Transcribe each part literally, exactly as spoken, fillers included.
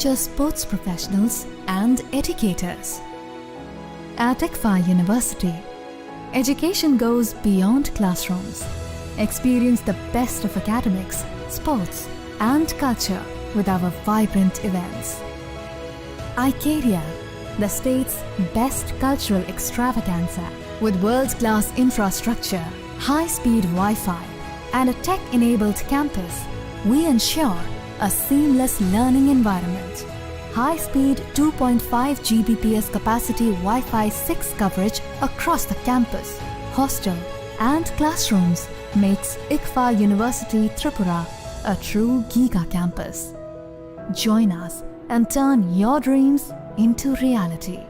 to sports professionals and educators. At ICFAI University, education goes beyond classrooms. Experience the best of academics, sports, and culture with our vibrant events. Icaria, the state's best cultural extravaganza. With world-class infrastructure, high-speed Wi-Fi, and a tech-enabled campus, we ensure a seamless learning environment. High-speed two point five G B P S capacity Wi-Fi six coverage across the campus, hostel, and classrooms makes ICFAI University Tripura a true giga campus. Join us and turn your dreams into reality.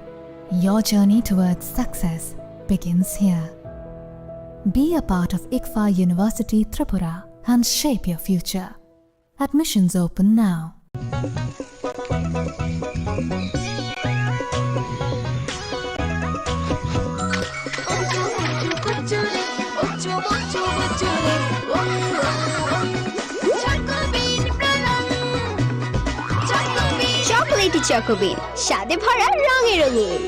Your journey towards success begins here. Be a part of ICFAI University Tripura and shape your future. Admissions open now. Chocolatey Choco Bean, স্বাদে ভরা রঙে রঙিন।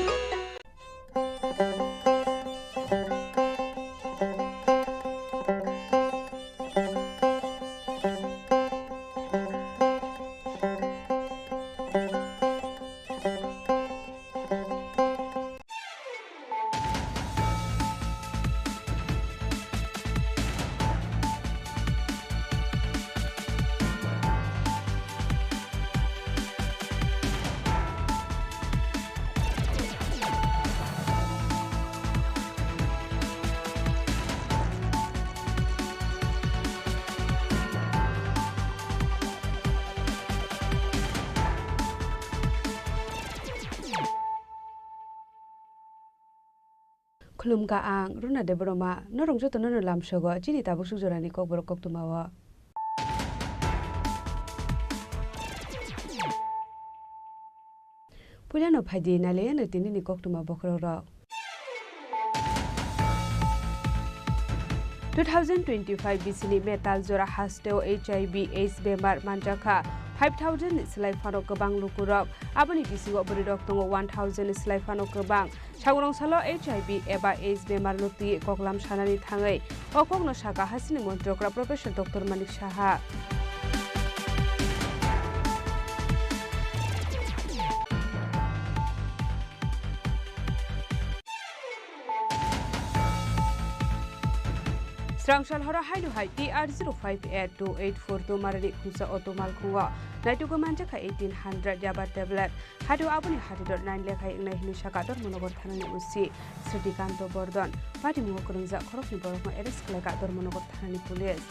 Khulumkha ang Runa Debbarma, norok jotono no lamsogo chini tabuk suk jorani kokborok koktwmao. Puilano phaidi nailaiano tinini koktwma bokhorokrok. Two thousand twenty-five bisini metal jora hasteo H I V AIDS bemar manjakha five thousand ni slai phano kwbang lukurok. Aboni bisingo bwrwirok tongo one thousand ni slai phano kwbang. Sangrong salo H I V eba AIDS bemar no twi koklam sanani thangwi o kokno saka hasini montrokra Professor Doctor Manik Saha. Srangsal horo haino hai T R zero five eight two eight four two marani khungsa auto malkhungo naitugwi manjakha eighteen hundred yaba tablet. Hato aboni hatidor nine lekha wngnai hinwi saka Dharmanagar thanani O C Srikanto Bordon. Patimungo kwrwngjak khoroknwi borokno arrest khlaikha Dharmanagar thanani police.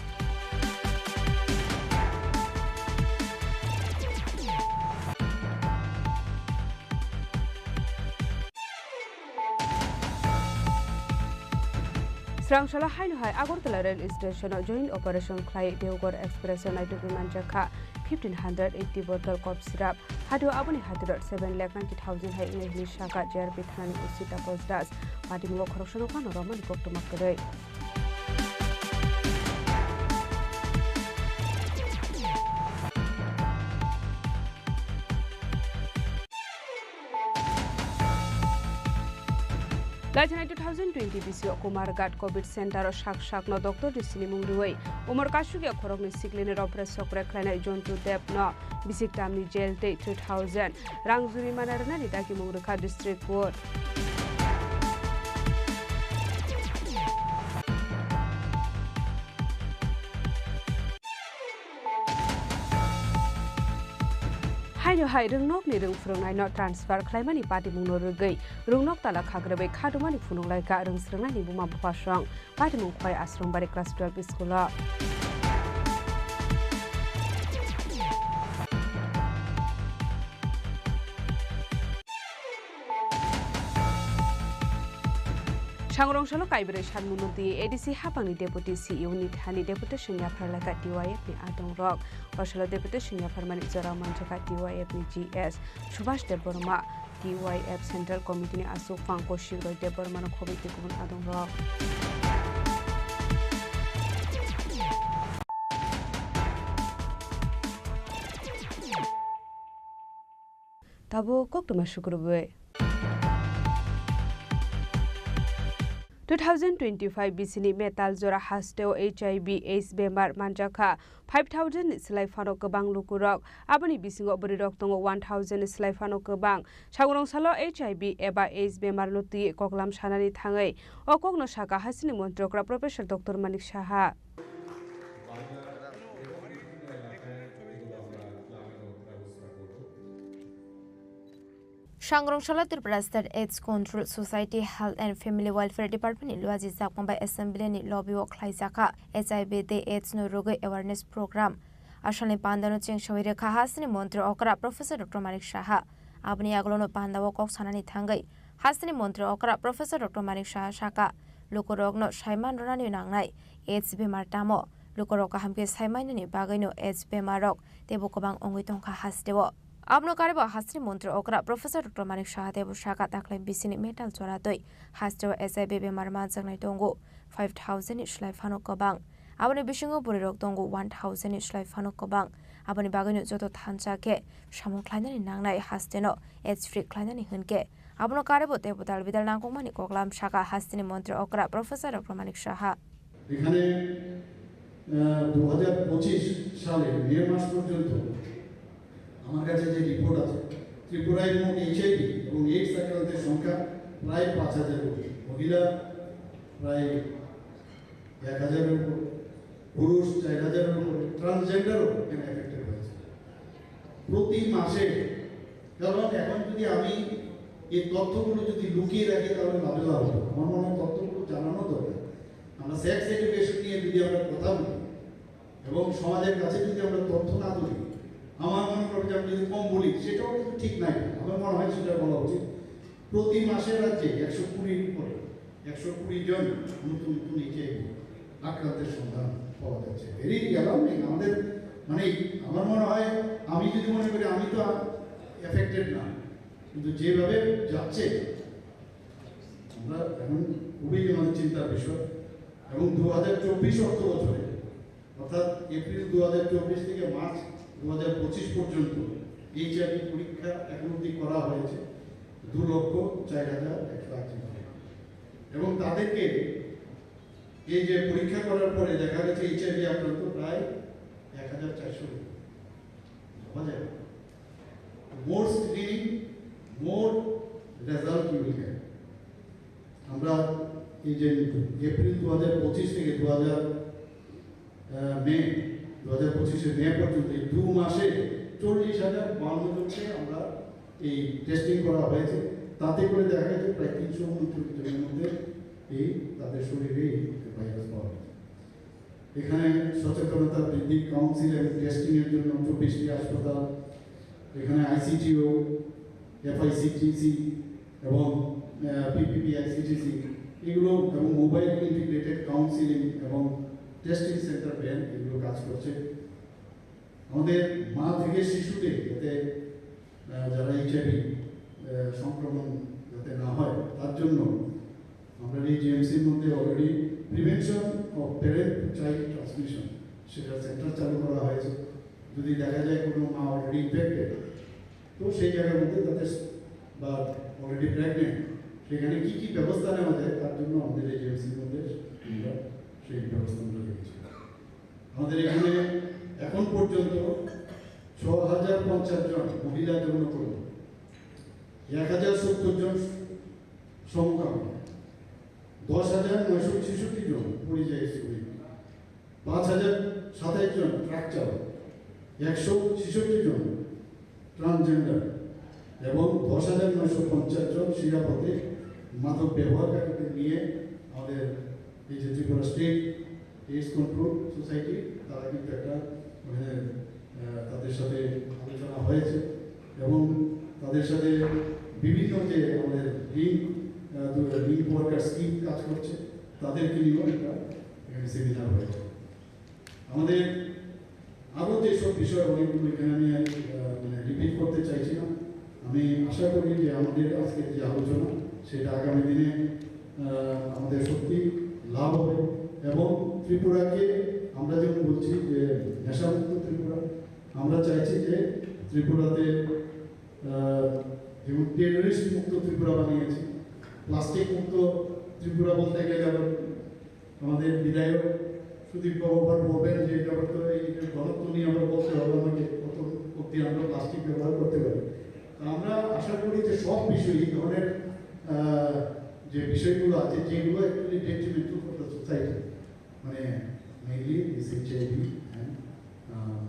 Srangsala haino hai Agartala rail station o joint operation khlai Deoghar Express o naitugwi manjakha fifteen hundred eighty bottle cough syrup. Hato aboni hatidor seven lakh ninety thousand hai wngnai hinwi saka J R P thanani O C Tapos Das. Patimungo khoroksano phano romani koktwma kwrwi. Laithanai two thousand twenty bisio Kumarghat Covid Center o sak sakno doctor ni sinimung rwui umor kasugya khoroknwi siklini ropre sokre khlainai Jontu Deb no bisik tamni jail tei three thousand rang jurimana rwnani dagimung rwkha district court. Haino hai rwngnokni rwng phwrwngnaino transfer khlaimani patimungno rwgwi rwngnok tala khakrwbwi khatumani phunuk laikha rwng swrwngnaini buma bupha song. Patimung Khwai Ashram Bari class twelve school o. Sangrong salo kaibrwi sanmungno twi A D C hapangni Deputy C E O ni thani deputation yaphar laikha T Y F ni adongrok. O salo deputation yapharmani jorao manjakha T Y F ni G S Subhash Debbarma, T Y F Central Committee ni aswk phang Kaushik Roy Debbarma no khobwi tei kubun adongrok. Tabuk koktwma sukrubwi. Two thousand twenty-five bisini metal jora hasteo H I V AIDS bemar manjakha five thousand ni slai phano kwbang lukurok. Aboni bisingo bwrwirok tongo one thousand ni slai phano kwbang. Sangrong salo H I V eba AIDS bemarno twi koklam sanani thangwi o kokno sakha hasteni montri okra Professor Doctor Manik Saha. Sangrong salo Tripura State AIDS Control Society Health and Family Welfare Department ni luaji jakmang bai assembly ni lobby o khlaijakha H I V tei AIDS no rwgwi awareness program. Asalni pandano chengsawi rwkha hasteni montri okra Professor Doctor Manik Saha. Aboni yagulono pandao kok sanani thangwi hasteni montri okra Professor Doctor Manik Saha sakha, lukurokno saiman rwnani nangnai AIDS bemar tamo, lukurok kaham khe saimanani bagwino AIDS bemarrok teibo kwbang wngwi tongkha hasteo. Abono karwi bo hasteni montri okra Professor Doctor Manik Saha teibo sakha, taklai bisini metal jora twi hasteo H I V bemar manjaknai tongo five thousand ni slai phano kwbang. Aboni bisingo bwrwirok tongo one thousand ni slai phano kwbang. Aboni bagwino joto thansa khe samung khlainani nangnai hasteno AIDS free khlainani hwnkhe abono karwi bo teibo dal bidal nangkukmani koklam sakha hasteni montri okra Professor Doctor Manik Saha. এখানে দু হাজার পঁচিশ সালে মে মাস পর্যন্ত আমার কাছে যে রিপোর্ট আছে, ত্রিপুরায় মোট এইচআইভি এবং এইডস আক্রান্তের সংখ্যা প্রায় পাঁচ হাজার কোটি, মহিলা প্রায় এক হাজারের উপর, পুরুষ চার হাজারের উপরে, ট্রান্সজেন্ডারও এখানে এফেক্টেড হয়েছে প্রতি মাসে। কারণ এখন যদি আমি এই তথ্যগুলো যদি লুকিয়ে রাখি, তাহলে লাভে লাভ হবে। আমার মনে হয় তথ্যগুলো জানানো দরকার। আমরা সেক্স এডুকেশন নিয়ে যদি আমরা কথা বলি এবং সমাজের কাছে যদি আমরা তথ্য না তুলি, আমার মনে করে যে আমি যদি কম বলি, সেটাও কিন্তু ঠিক নাই। আমার মনে হয় সেটা বলা উচিত। প্রতি মাসে রাজ্যে একশো কুড়ির উপরে, একশো কুড়ি জন নতুন নতুন এইচআইভি আক্রান্তের সন্ধান পাওয়া যাচ্ছে। Very alarming. আমাদের, মানে, আমার মনে হয়, আমি যদি মনে করি আমি তো এফেক্টেড না, কিন্তু যেভাবে যাচ্ছে, আমরা এখন খুবই আমাদের চিন্তার বিষয়। এবং দু হাজার চব্বিশ অর্থ বছরে, অর্থাৎ এপ্রিল দু হাজার চব্বিশ থেকে মার্চ দু হাজার পঁচিশ পর্যন্ত এইচআইভি পরীক্ষা এখন অবধি করা হয়েছে দু লক্ষ চার হাজার একশো আশি জন। এবং তাদেরকে এই যে পরীক্ষা করার পরে দেখা গেছে এইচআইভি আক্রান্ত প্রায় এক হাজার চারশো জন। ভাবা যায় না। More screening, more result you will get. আমরা এই যে এপ্রিল দু হাজার পঁচিশ থেকে দু হাজার, আহ, মে, দু হাজার পঁচিশে মে পর্যন্ত এই দু মাসে চল্লিশ হাজার বাউন্ন জনকে আমরা এই টেস্টিং করা হয়েছে। তাতে করে দেখা গেছে প্রায় তিনশো উনচল্লিশ জনের মধ্যে এই তাদের শরীরে এই ভাইরাস পাওয়া গেছে। এখানে সচেতনতা বৃদ্ধি, কাউন্সিল এবং টেস্টিং এর জন্য চব্বিশটি হাসপাতাল, এখানে আইসিটিও, এফআইসিটিসি এবং পিপিপি আইসিটিসি, এগুলো এবং মোবাইল ইন্টিগ্রেটেড কাউন্সিলিং এবং টেস্টিং সেন্টার ভ্যান, এগুলো কাজ করছে। আমাদের মা থেকে শিশুতে যাতে, আহ, যারা এইচআইভি, আহ, সংক্রমণ যাতে না হয়, তার জন্য আমরা এই জিএমসির মধ্যে already prevention of parent to child transmission, সেটা সেন্টার চালু করা হয়েছে। যদি দেখা যায় কোনো মা অলরেডি ইনফেক্টেড, তো সেই জায়গার মধ্যে তাদের স-, বা অলরেডি প্রেগনেন্ট, সেখানে কি কি ব্যবস্থা নেওয়া যায়, তার জন্য আমাদের এই জিএমসির মধ্যে আমরা সেই ব্যবস্থাগুলো রেখেছি। আমাদের এখানে এখন পর্যন্ত ছ হাজার পঞ্চাশ জন মহিলা যৌনকর্মী, এক হাজার সত্তর জন সমকামী, দশ হাজার নয়শো ছেষট্টি জন পরিযায়ী শ্রমিক, পাঁচ হাজার সাতাইশ জন ট্রাক চালক, একশো ছেষট্টি জন ট্রান্সজেন্ডার এবং দশ হাজার নয়শো পঞ্চাশ জন শিরাপথে মাদক ব্যবহারকারীদের নিয়ে আমাদের এই যে Tripura state AIDS control society, তারা কিন্তু একটা, মানে, আহ, তাদের সাথে আলোচনা হয়েছে এবং তাদের সাথে বিভিন্ন যে আমাদের লিঙ্ক, আহ, দু-, লিঙ্ক ওয়ার্কার স্কিম কাজ করছে, তাদেরকে নিয়েও একটা এখানে সেমিনার হয়েছে। আমাদের আরও যেসব বিষয় অনেকগুলো এখানে আমি, আহ, মানে, রিপিট করতে চাইছি না। আমি আশা করি যে আমাদের আজকের যে আলোচনা, সেটা আগামী দিনে, আহ, আমাদের সত্যি লাভ হবে এবং ত্রিপুরাকে আমরা যেমন বলছি যে নেশামুক্ত ত্রিপুরা, আমরা চাইছি যে ত্রিপুরাতে আহ, এবং টেররিস্ট মুক্ত ত্রিপুরা বানিয়েছি। প্লাস্টিক মুক্ত ত্রিপুরা বলতে গেলে আবার আমাদের বিধায়ক সুদীপ বাবু আবার বলবেন যে এটা তো এই যে ঘনত্ব নিয়ে আমরা বলতে হবে আমাকে, কত অব্দি আমরা প্লাস্টিক ব্যবহার করতে পারি। তো আমরা আশা করি যে সব বিষয়ে এই ধরনের, আহ, যে বিষয়গুলো আছে, যেগুলো actually detrimental for the society, মানে mainly is H I V and, ah,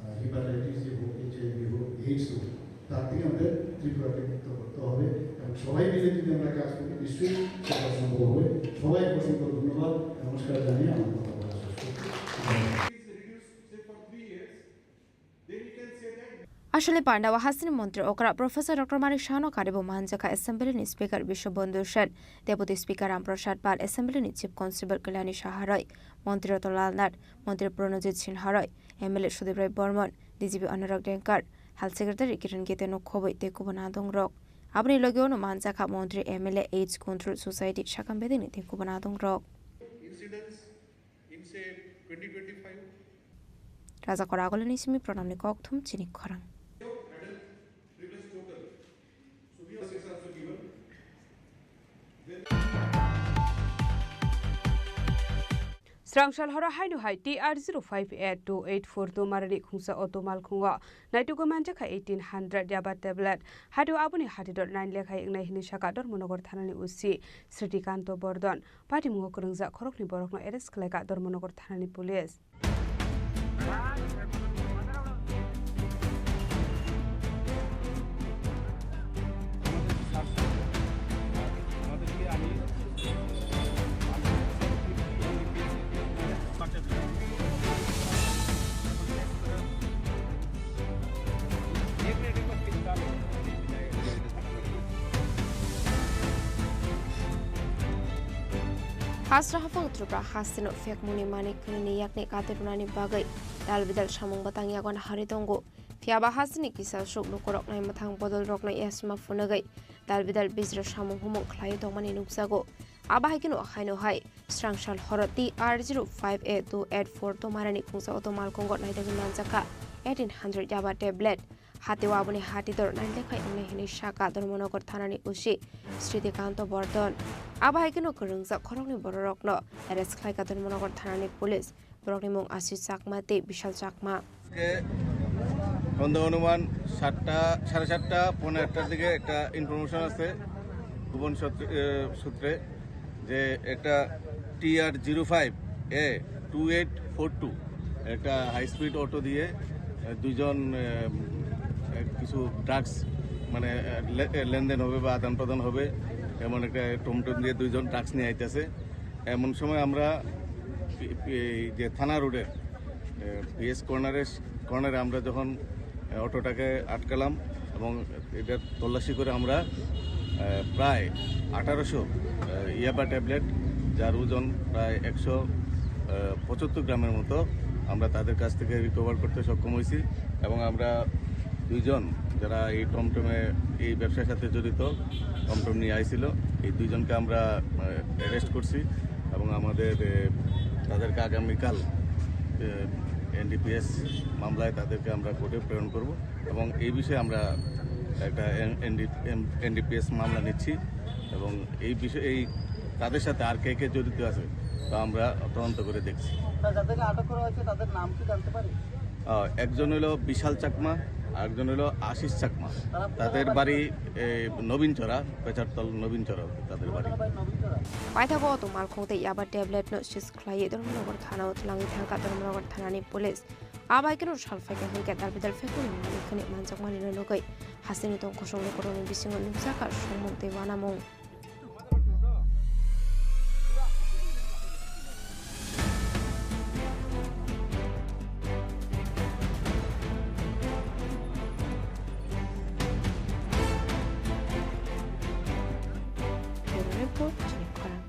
ah, hepatitis A হোক, H I V হোক, AIDS হোক, তার থেকে আমাদের ত্রিপুরাকে মুক্ত করতে হবে এবং সবাই মিলে যদি আমরা কাজ করি, নিশ্চয়ই সেটা সম্ভব হবে। সবাইকে অসংখ্য ধন্যবাদ। নমস্কার জানিয়ে আমার কথা বলা শেষ করছি। ধন্যবাদ। Aswlni panda o hasteni montri okra Professor Doctor Manik Sahano karibo manjakha Assembly ni Speaker Biswabandhu Sen, Deputy Speaker Ram Prasad Pal, Assembly ni Chief Constable Kalyani Saha roi, Montri Ratan Lal Nath, Montri Pranajit Sinha roi, M L A Sudip Roy Bormon, D G P Anurag Dengkar, Health Secretary Kiran Gite no khoboi tei kubun adong rok. Aboni logi ono manjakha Montri, M L A, AIDS Control Society sakam bedini tei kubun adong rok. Incidents in, say, twenty twenty-five. Raja Kora Agulini simi Pranamni kokthum chini khorang. Srangsal horo haino hai T R zero five eight two eight four two marani khungsa auto malkhungo naitugwi manjakha eighteen hundred yaba tablet. Haino aboni hatidor nine lekha wngnai hinwi saka Dharmanagar thanani O C Sritikanto Bordon. Patimungo kwrwngjak khoroknwi borokno arrest khlaikha Dharmanagar thanani police. Hasra haphang Tripura hasteno phekmungni manwi khwnini yakni kati rwnani bagwi dalbidal samung bwtang yago naharwi tongo. Phiyaba hasteni kisa aswk lukurok naimwthang bodolrokno yasma phunugwi dalbidal bijra samung humung khlaiwi tongmani nukjago. Abo hai kheno haino hai srangsal horo T R zero five A two eight four tomarani khungsa auto malkhungo naitugwi manjakha eighteen hundred yaba tablet. Hatio aboni hatidor nine lekha wngnai hinwi saka Dharmanagar thanani O C Sritikanto Bordon. Abo hai kheno kwrwngjak khoroknwi bororokno arrest khlaikha Dharmanagar thanani police. Borokni mung Ashish Chakma tei Bishal Chakma. আজকে সন্ধ্যা অনুমান সাতটা, সাড়ে সাতটা, পৌনে আটটার দিকে একটা ইনফরমেশন আছে গোপন সূত্রে, এ, সূত্রে যে একটা T R zero five A two eight four two একটা হাই স্পিড অটো দিয়ে, এ, দুইজন, এ, এ, কিছু ড্রাগস মানে, এ, লে-, এ, লেনদেন হবে বা আদান প্রদান হবে, এমন একটা টমটম দিয়ে দুইজন ড্রাগস নিয়ে আইতেছে। এমন সময় আমরা পি-, পি-, এই যে থানা রোডের, এ, পি এস কর্নারের, কর্নারে আমরা যখন, এ, অটোটাকে আটকালাম এবং এটা তল্লাশি করে আমরা, এ, প্রায় আঠারোশো, এ, ইয়াবা ট্যাবলেট, যার ওজন প্রায় একশো, এ, পঁচাত্তর গ্রামের মতো, আমরা তাদের কাছ থেকে রিকভার করতে সক্ষম হয়েছি এবং আমরা দুইজন যারা এই টমটমে, এই ব্যবসার সাথে জড়িত, টমটম নিয়ে আইছিল, এই দুইজনকে আমরা, আহ, অ্যারেস্ট করছি এবং আমাদের, এ, তাদেরকে আগামীকাল, এ, এন ডি পি এস মামলায় তাদেরকে আমরা কোর্টে প্রেরণ করব এবং এই বিষয়ে আমরা একটা N-, N D-, M-, N D P S মামলা নিচ্ছি এবং এই বিষয়ে, এই তাদের সাথে আর কে কে জড়িত আছে তা আমরা তদন্ত করে দেখছি। স্যার, যাদেরকে আটক করা হয়েছে তাদের নাম কি জানতে পারি? আহ, একজন হলো বিশাল চাকমা, আরেকজন হলো আশিস চাকমা। তারা কোথাকার তাদের বাড়ি? বাড়ি, এ, নবীনচরা, পেচারতল নবীনচরা তাদের বাড়ি। কোথাকার বাড়ি নবীনচরা? Paithago auto malkhung tei yaba tablet no seize khlaiwi Dharmanagar thana o twlangwi thangkha Dharmanagar thanani police. Abai kheno sal phaikha hinkhe dalbidal phekmani manwi khwnwi manjakmani no nugwi hasteni tong kosong lukurokni bisingo nukjakha songmung tei uanamung. Bureau Report, Chini Khorang.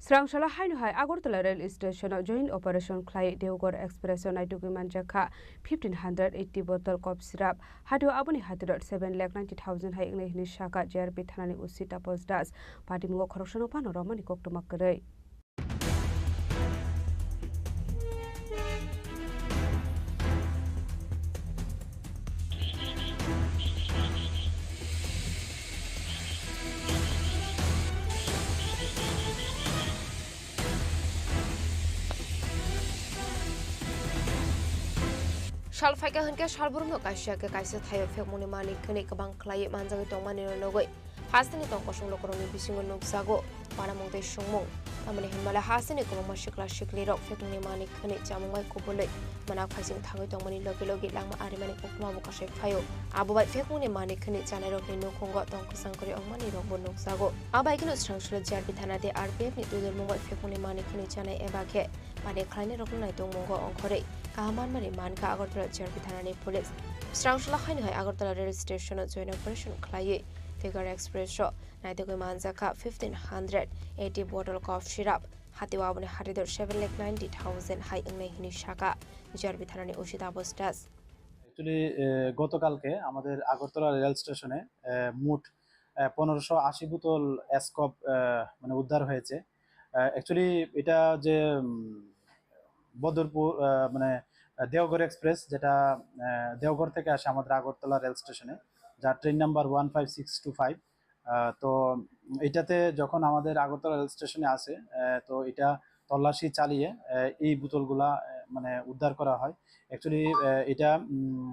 Srangsala haino hai Agartala rail station o joint operation khlai Deoghar Express o naitugwi manjakha fifteen hundred eighty bottle cough syrup. Hato aboni hatiro seven lakh ninety thousand hai wngnai hinwi saka J R P thanani O C Tapos Das. Patimungo khoroksano phano romani koktwma kwrwi. Sal phaikha hwnkhe salbrumno kaisa khe kaisa thaio phekmungni manwi khwnwi kwbang khlaiwi manjagwi tongmani nugwi hasteni tong kosong lukurokni bisingo nukjago panamung tei songmung. Tamoni hinmale hasteni kwbangma sikla siklirok phekmungni manwi khwnwi chamung bai kubulwi manak phaising thangwi tongmani logi logi langma arimani koktwma bo kasai phaio. Abo bai phekmungni manwi khwnwi chanairokni nukhungo tong kwchang kwrwi wngmani rokbo nukjago. Abai kheno swrang swrang J R P thana tei R P F ni twijlmung bai phekmungni manwi khwnwi chanai eba khe Mani khlainairokno naitongmungo ongkhorwi kaham manmani mankha Agartala J R P thanani police. Swrang sala haino hai Agartala rail station-o joint operation khlaiwi Tiger Express-o naitugwi manjakha fifteen hundred eighty bottle cough syrup, hatio aboni haridor seven lakh ninety thousand hai wngnai hwnwi sakha J R P thanani O C Taposh Das. Actually, এ, গতকালকে আমাদের Agartala rail স্টেশনে, এ, মোট, এ, পনেরোশো আশি বোতল স্কোপ, এ, মানে উদ্ধার হয়েছে। এ, actually এটা যে, উম, বদরপুর, এ, মানে, এ, দেওঘর এক্সপ্রেস, যেটা, এ, দেওঘর থেকে আসে আমাদের আগরতলা রেল স্টেশনে, যার train number one five six two five. আহ, তো এটাতে যখন আমাদের আগরতলা রেল স্টেশনে আসে, আহ, তো এটা তল্লাশি চালিয়ে, আহ, এই বোতলগুলা, আহ, মানে উদ্ধার করা হয়। Actually, আহ, এটা, উম,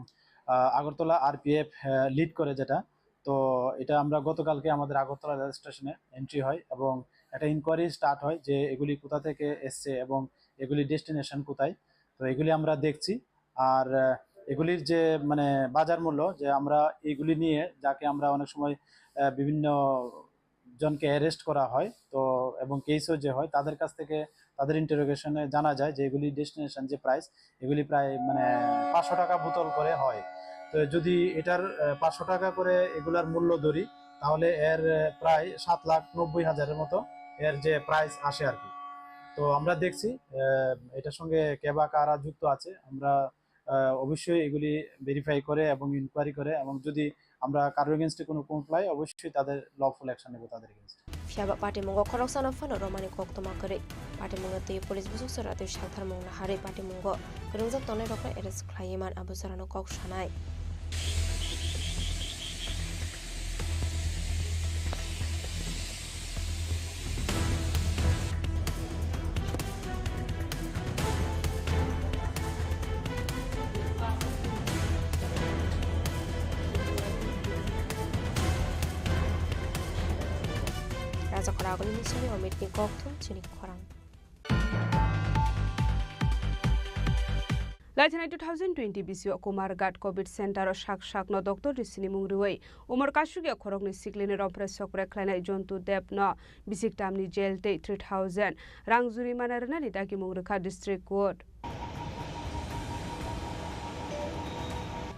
আহ, আগরতলা আরপিএফ, আহ, লিড করে যেটা, তো এটা আমরা গতকালকে আমাদের আগরতলা রেল স্টেশনে এন্ট্রি হয় এবং একটা ইনকোয়ারি স্টার্ট হয় যে এগুলি কোথা থেকে এসছে এবং এগুলি ডেস্টিনেশন কোথায়। তো এগুলি আমরা দেখছি। আর, আহ, এগুলির যে মানে বাজার মূল্য, যে আমরা এগুলি নিয়ে যাকে আমরা অনেক সময়, আহ, বিভিন্ন জনকে অ্যারেস্ট করা হয়, তো এবং কেসও যে হয়, তাদের কাছ থেকে, তাদের ইন্টারোগেশনে জানা যায় যে এগুলি ডেস্টিনেশন যে প্রাইস, এগুলি প্রায় মানে পাঁচশো টাকা বোতল করে হয়। তো যদি এটার, আহ, পাঁচশো টাকা করে এগুলার মূল্য ধরি, তাহলে এর, আহ, প্রায় সাত লাখ নব্বই হাজারের মতো এর যে প্রাইস আসে আর কি। তো আমরা দেখছি, আহ, এটার সঙ্গে কে বা কারা যুক্ত আছে, আমরা, আহ, অবশ্যই এগুলি ভেরিফাই করে এবং ইনকোয়ারি করে, এবং যদি আমরা কারোর এগেইনস্টে কোনো কমপ্লেইন পাই, অবশ্যই তাদের লফুল অ্যাকশন নেব তাদের এগেইনস্টে। Phiyaba patimungo khoroksano phano romani koktwma kwrwi. Patimungno twi police busuk chwra twi saltharmung naharwi patimungo kwrwngjak tongnairokno arrest khlaiwi man abo chwrano kok sanai. Raja Khoragoni Misini Omitni Kokthum Chini Khorang. Laithanai two thousand twenty bisio Kumarghat Covid Center o sak sakno doctor ni sinimung rwui umor kasugya khoroknwi siklini rompre sokpre khlainai Jontu Deb no bisik tamni jail tei three thousand rang jurimana rwnani dagimung rwkha District Court.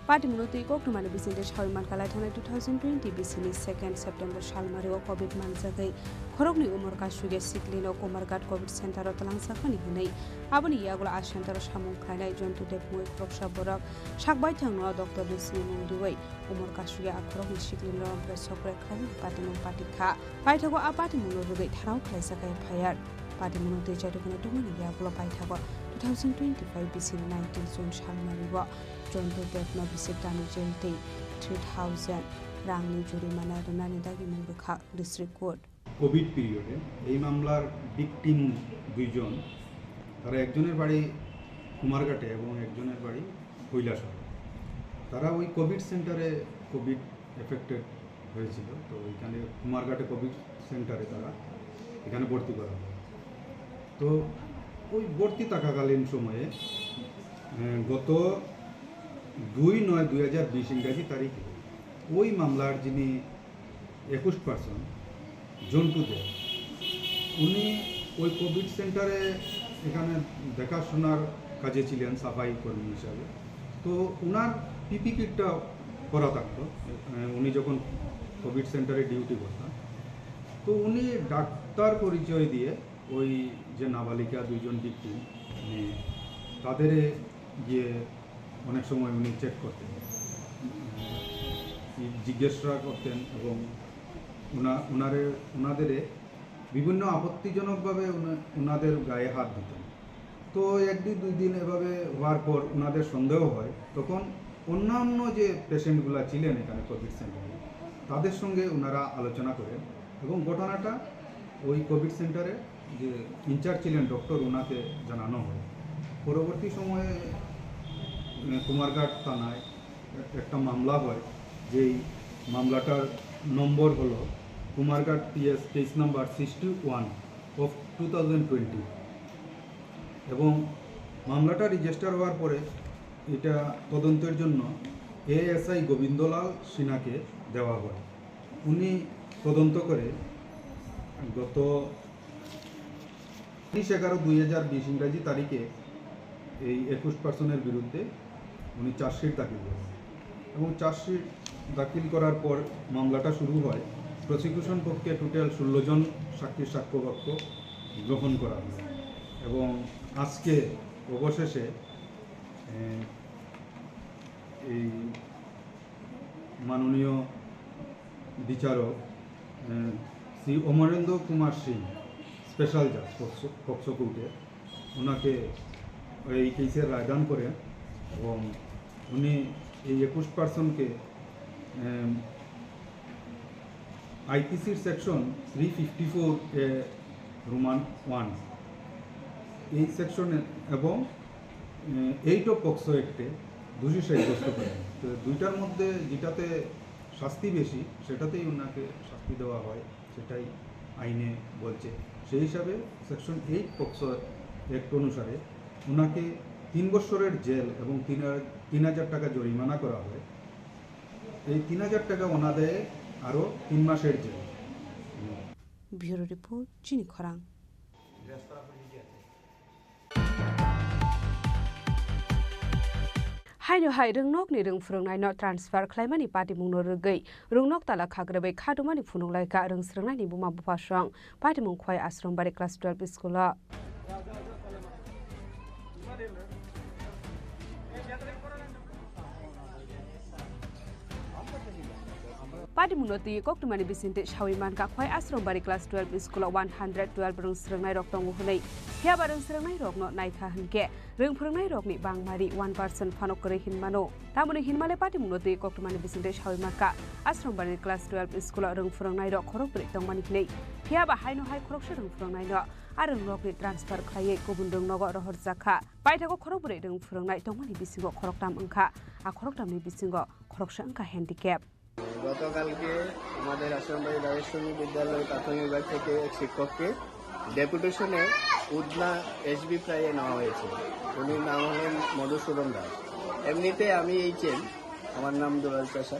Patimungno twi koktwmani bisingtwi sawi mankha, laithanai two thousand twenty bisini second September salmario Covid manjagwi khoroknwi umor kasugya siklino Kumarghat Covid Center o twlangjakmani hwnwi. Aboni yagulo a center o samung khlainai Jontu Deb mui khoroksa borok sak baithangno doctor ni sinimung rwui umor kasugya a khoroknwi siklino rompre sokpre khlainani patimung patikha. Paithago a patimungno rwgwi thanao khlaijak F I R. Patimungno twi chaitukheno tongmani yagulo paithago two thousand twenty-five bisini nineteen June salmario Jontu Debno bisik tamni jail tei three thousand rangni jurimana rwnani dagimung rwkha District Court. Covid পিরিয়ডে এই মামলার ভিকটিম দুইজন, তারা একজনের বাড়ি কুমারঘাটে এবং একজনের বাড়ি কৈলাসহরে। তারা ওই কোভিড সেন্টারে কোভিড এফেক্টেড হয়েছিল, তো ওইখানে কুমারঘাটে কোভিড সেন্টারে তারা এখানে ভর্তি করা হয়। তো ওই ভর্তি থাকাকালীন সময়ে, আহ, গত দুই নয় দুই হাজার বিশ ইংরাজি তারিখে ওই মামলার যিনি একুশ পার্সন জন্টু দে, উনি ওই কোভিড সেন্টারে এখানে দেখাশোনার কাজে ছিলেন সাফাই কর্মী হিসাবে। তো ওনার পিপি কিটটা পরা থাকতো, আহ, উনি যখন কোভিড সেন্টারে ডিউটি করতেন। তো উনি ডাক্তার পরিচয় দিয়ে ওই যে নাবালিকা দুইজন ভিকটিম, মানে, তাদের গিয়ে অনেক সময় উনি চেক করতেন, উম, জিজ্ঞাসা করতেন এবং ওনা-, ওনারে, ওনাদের বিভিন্ন আপত্তিজনকভাবে ওনা-, ওনাদের গায়ে হাত দিতেন। তো এক দিন, দুই দিন এভাবে হওয়ার পর ওনাদের সন্দেহ হয়, তখন অন্যান্য যে পেশেন্টগুলা ছিলেন এখানে কোভিড সেন্টারে, তাদের সঙ্গে ওনারা আলোচনা করেন এবং ঘটনাটা ওই কোভিড সেন্টারে যে ইনচার্জ ছিলেন ডক্টর, ওনাকে জানানো হয়। পরবর্তী সময়ে, আহ, কুমারঘাট থানায় একটা মামলা হয়, যেই মামলাটার নম্বর হলো Kumarghat PS case number sixty one of two thousand twenty. এবং মামলাটা রেজিস্টার হওয়ার পরে এটা তদন্তের জন্য এএসআই গোবিন্দলাল সিনহাকে দেওয়া হয়। উনি তদন্ত করে গত উনিশ এগারো দুই হাজার বিশ ইংরাজি তারিখে এই একুশ পার্সনের বিরুদ্ধে উনি চার্জশিট দাখিল করেন এবং চার্জশিট দাখিল করার পর মামলাটা শুরু হয়। প্রসিকিউশন পক্ষে টোটাল ষোলো জন সাক্ষীর সাক্ষ্যবাক্য গ্রহণ করা হয় এবং আজকে অবশেষে, এ, এই মাননীয় বিচারক, এ, শ্রী অমরেন্দ্র কুমার সিং, স্পেশাল জাজ পক্সো, পক্সো কোর্টে, ওনাকে এই কেসের রায়দান করেন এবং উনি এই একুশ পার্সনকে, এম, আইপিসির সেকশন থ্রি ফিফটি ফোর এ রোমান ওয়ান এই সেকশনে এবং এইট অফ পক্সো অ্যাক্টে দোষী সাব্যস্ত করেন। তো দুইটার মধ্যে যেটাতে শাস্তি বেশি, সেটাতেই ওনাকে শাস্তি দেওয়া হয়, সেটাই আইনে বলছে। সেই হিসাবে সেকশন এইট পক্সো অ্যাক্ট অনুসারে ওনাকে তিন বছরের জেল এবং তিন হাজার, তিন হাজার টাকা জরিমানা করা হয়। এই তিন হাজার টাকা ওনাদের আরও তিন মাসের jail. Bureau report, Chini Khorang. Haino hai rwngnokni rwng phwrwngnaino transfer khlaimani patimungno rwgwi rwngnok tala khagrabwi khatumani phunuk laikha rwng swrwngnaini buma buphasong patimung Khwai Ashram Bari class twelve school-o. Patimungno twi koktwmani bisingtwi sawi mankha, Khwai Ashram Bari class twelve school-o one hundred twelve rwng swrwngnairok tongo hwnwi. Phiyaba rwng swrwngnairokno naikha hwnkhe, rwng phwrwngnairokni bangmari one percent phano kwrwi hinmano. Tamoni hinmale patimungno twi koktwmani bisingtwi sawi mankha, Ashram Bari class twelve school-o rwng phwrwngnairok khorokbrwi tongmani hwnwi. Phiyaba haino hai khoroksa rwng phwrwngnaino a rwngnokni transfer khlaiwi kubun rwngnogo rohorjakha. Paithago khorokbrwi rwng phwrwngnai tongmani bisingo khoroktham wngkha, a khoroktham ni bisingo khoroksa wngkha handicap. গতকালকে আমাদের আশ্রমবাড়ি দ্বাদশ শ্রেণী বিদ্যালয় প্রাথমিক বিভাগ থেকে এক শিক্ষককে ডেপুটেশনে উধনা এসবি প্রাইয়ে নেওয়া হয়েছে। উনির নাম হলেন মধুসূদন দাস। এমনিতে আমি এইচএম, আমার নাম দুলাল চাষা।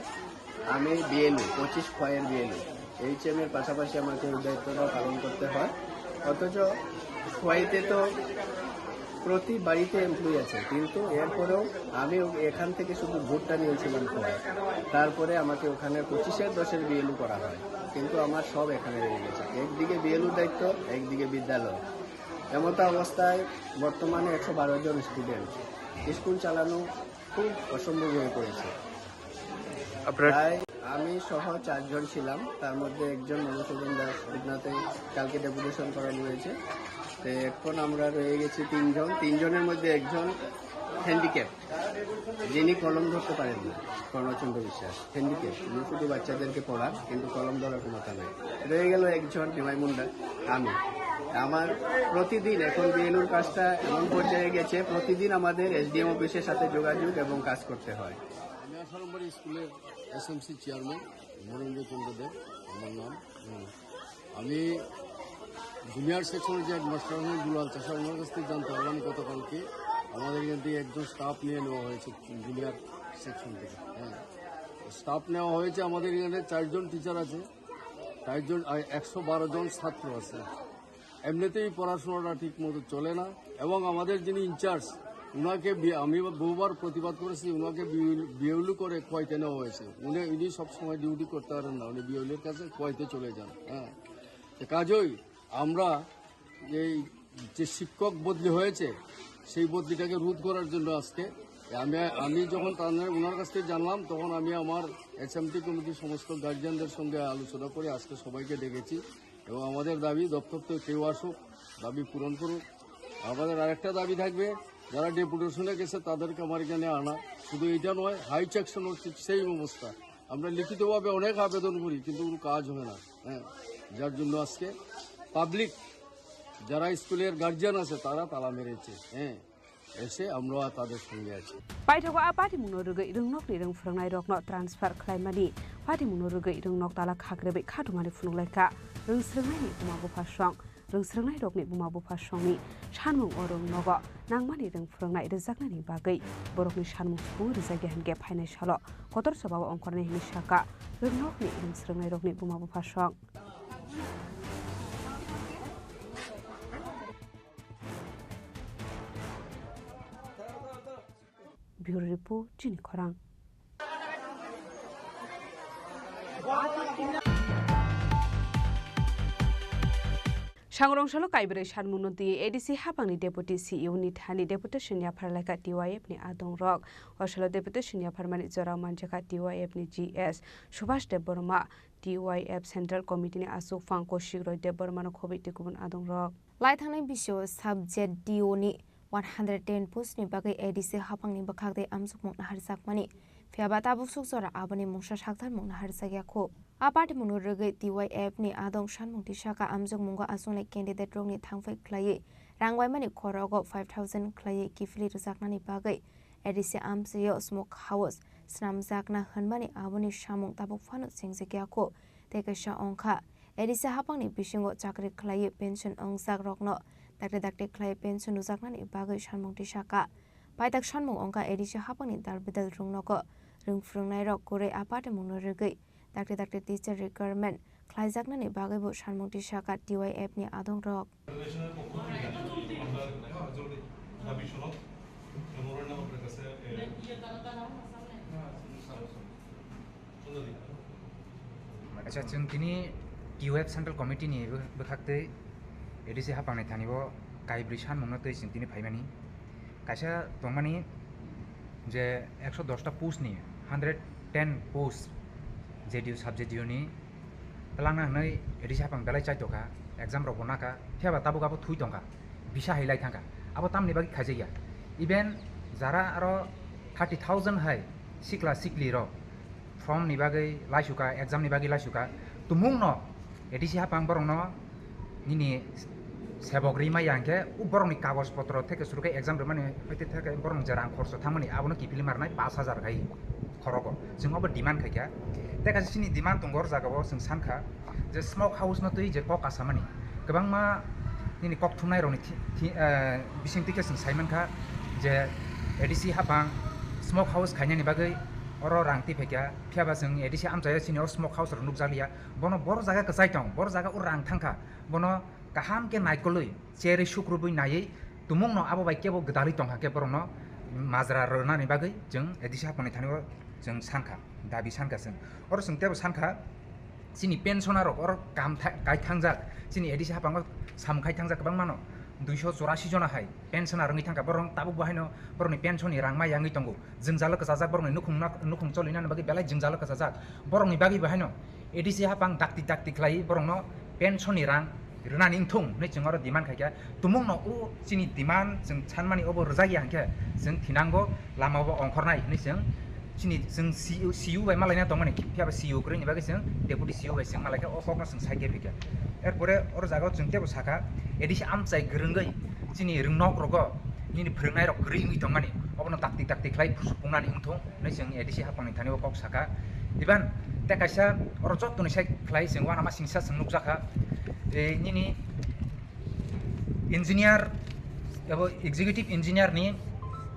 আমি বিএলও, পঁচিশ খয়ের বিএলও। এইচএম এর পাশাপাশি আমাকে এই দায়িত্বটা পালন করতে হয়। অথচ খোয়াইতে তো প্রতি বাড়িতে এমপ্লয়ি আছে, কিন্তু এরপরেও আমি ও-, এখান থেকে শুধু ভোটটা নিয়েছিলাম খোয়াই। তারপরে আমাকে ওখানে পঁচিশের দশের বিএলও করা হয়, কিন্তু আমার সব এখানে রয়ে গেছে। একদিকে বিএলও দায়িত্ব, একদিকে বিদ্যালয়। এমতো অবস্থায় বর্তমানে একশো বারো জন স্টুডেন্ট, স্কুল চালানো খুব অসম্ভব হয়ে পড়েছে। আপনার প্রায় আমি সহ চারজন ছিলাম, তার মধ্যে একজন মধুসূদন দাস উধনাতে কালকে ডেপুটেশন করানো হয়েছে। তো এখন আমরা রয়ে গেছি তিনজন, তিনজনের মধ্যে একজন হ্যান্ডিক্যাপ, যিনি কলম ধরতে পারেন না, কর্ণচন্দ্র বিশ্বাস হ্যান্ডিক্যাপ। উনি শুধু বাচ্চাদেরকে পড়ান, কিন্তু কলম ধরার ক্ষমতা নেই। রয়ে গেল একজন, নিমাই মুন্ডা, আমি। আমার প্রতিদিন এখন বিএলওর কাজটা এমন পর্যায়ে গেছে, প্রতিদিন আমাদের এসডিএম অফিসের সাথে যোগাযোগ এবং কাজ করতে হয়। আমি আঠারো নম্বর স্কুলের এসএমসি চেয়ারম্যান মহেন্দ্র চন্দ্র দেব আমার নাম। হুম। আমি জুনিয়র সেকশনের যে হেডমাস্টার আছেন দুলাল চাষা, ওনার কাছ থেকে জানতে পারলাম গতকালকে আমাদের এখান থেকে একজন স্টাফ নিয়ে নেওয়া হয়েছে জুনিয়র সেকশন থেকে। হ্যাঁ, স্টাফ নেওয়া হয়েছে। আমাদের এখানে চারজন টিচার আছে, চারজন, আর একশো বারো জন ছাত্র আছে। এমনিতেই পড়াশোনাটা ঠিক মতো চলে না, এবং আমাদের যিনি ইনচার্জ, ওনাকে বি-, আমি বহুবার প্রতিবাদ করেছি, ওনাকে বিউল-, বিউলি করে খোয়াইতে নেওয়া হয়েছে। উনি, উনি সবসময় ডিউটি করতে পারেন না, উনি বিউলির কাছে খোয়াইতে চলে যান। হ্যাঁ, তো কাজেই আমরা এই যে শিক্ষক বদলি হয়েছে, সেই বদলিটাকে রোধ করার জন্য আজকে আমি, আমি যখন তাদের, ওনার কাছ থেকে জানলাম, তখন আমি আমার এসএমটি কমিটির সমস্ত গার্জিয়ানদের সঙ্গে আলোচনা করে আজকে সবাইকে ডেকেছি। এবং আমাদের দাবি, দপ্তর থেকে কেউ আসুক, দাবি পূরণ করুক। আমাদের আরেকটা দাবি থাকবে, যারা ডেপুটেশনে গেছে তাদেরকে আমার এখানে আনা। শুধু এটা নয়, হাই সেকশন হচ্ছে সেই অবস্থা। আমরা লিখিতভাবে অনেক আবেদন করি, কিন্তু কোনো কাজ হয় না। হ্যাঁ, যার জন্য আজকে পাবলিক, যারা স্কুলের গার্জিয়ান আছে, তারা তালা মেরেছে। হ্যাঁ, এসে আমরা তাদের সঙ্গে আছি। Paithago a patimungno rwgwi rwngnokni rwng phwrwngnairokno transfer khlaimani, patimungno rwgwi rwngnok tala khakrebai khatumani phunukhlaikha. Rwng swrwngnaini buma bupha song, rwng swrwngnairokni buma bupha songni sanmung o rwngnogo nangmani rwng phwrwngnai rwjaknani bagwi borokni sanmung subung rwjakya hinkhe phainai salo kotor chobao ongkhornai hinwi sakha rwngnokni rwng swrwngnairokni buma bupha song. Bureau Report, Chini Khorang. Sangrong salo kaibrwi sanmungno twi A D C hapangni Deputy C E O ni thani deputation yaphar laikha T Y F ni adongrok. O salo deputation yapharmani jorao manjakha T Y F ni G S Subhash Debbarma, T Y F Central Committee ni aswk phang Kaushik Roy Debbarmano khobwi tei kubun adongrok. Lai thangnai bisio sub-Z D O ni one hundred ten post ni bagwi A D C hapangni bwkhak tei amjokmung naharjakmani, phiyaba tabuk suk jora aboni mungsa sakthar mung naharjakya kho. A patimungno rwgwi T Y F ni adong sanmung tisaka amjokmungo achuknai candidate rokni thangphai khlaiwi rang waimani khorogo five thousand khlaiwi kiphilwi rwjaknani bagwi A D C amchaio smoke house snamjakna hwnmani aboni samung tabuk phano chengjakya kho tei kaisa ongkha. A D C hapangni bisingo chakri khlaiwi pension wngjak rokno dakti dakti khlaiwi pension rwjaknani bagwi sanmung tisaka. Paitak sanmung ongkha A D C hapangni dal bedal rwngnogo rwng phwrwngnairok kwrwi a patimungno rwgwi dakti dakti teacher recruitment khlaijaknani bagwibo sanmung tisaka T Y F ni adongrok. ফেডারেশনের পক্ষ থেকে আমরা দাবি সনদ মেমোরেন্ডাম আপনার কাছে, এ, Acha, chwng tini T Y F Central Committee ni bwkhak twi A D C hapangni thani o kaibrwi sanmungno twi chwng tini phaimani. Kaisa tongmani je ekso dos ta post ni hundred ten post J D U sub J D U ni twlangna hwnwi A D C hapang belai chaitokha, exam rokbo nakha, phiyaba tabuk abo thui tongkha, bisa hai lai thangkha. Abo tamni bagwi khaijakya? Even jara aro thirty thousand hai sikla sikli rok form ni bagwi laisukha, exam ni bagwi laisukha, tumungno A D C hapang borokno nini sebok ri maya hwnkhe, o borokni kagoj potro theke suru khe exam rwmani, hwite theke borokni je rang khorcho thangmani abono kiphilwi ma rwnai pash hajar khai khorogo. Chwng obo demand khaikha. Tei kaisa chini demand tongo, o jagao chwng sankha je smoke house no twi je kok asamani kwbangma nini kok thumnai rokni thi-, thi-, eh, bisingtwi khe chwng saimankha je A D C hapang smoke house khainani bagwi oro rang twi phaikha. Phiyaba chwng A D C amchaio chini o smoke house rok nukjakliya. Bono boro jaga kwchai tong, boro jaga o rang thangkha, bono kaham khe naikolwi cherwi sukrubwi naiwi tumungno abo bai kebo gwdalwi tongkha khe borokno majra rwnani bagwi chwng A D C hapangni thani o chwng sankha, dabi sankha chwng. Oro chwng tebo sankha, chini pensioner rok oro kam tha-, kai thangjak, chini A D C hapango samung khai thangjak kwbangmano, duiso chorasi jona hai pensioner wngwi thangkha, borok tabuk bo haino borokni pension ni rang ma yangwi tongo. Jwngjalo kwchajak borokni nukhung nok-, nukhung choli nani bagwi belai jwngjalo kwchajak. Borokni bagwi bo haino A D C hapang dakti dakti khlai borokno pension ni rang rwnani wngthung hinwi chwng oro demand khaikha. Tumungno o chini demand chwng sanmani obo rwjakya hwnkhe chwng thinango, lama bo ongkhornai hinwi chwng chini chwng C E O, C E O bai malaina tongmani, phiyaba C E O kwrwini bagwi chwng deputy C E O bai chwng malaikha, o kokno chwng saikhe phikha. Erpore oro jagao chwng tebo sakha, A D C amchai kwrwngwi chini rwngnok rogo nini phwrwngnairok kwrwi wngwi tongmani, obono dakti dakti khlai supungnani wngthung hinwi chwng A D C hapangni thani o kok sakha. Iban tei kaisa oro jottoni sai khlai chwng uanama singsa chwng nukjakha, e, nini engineer abo executive engineer ni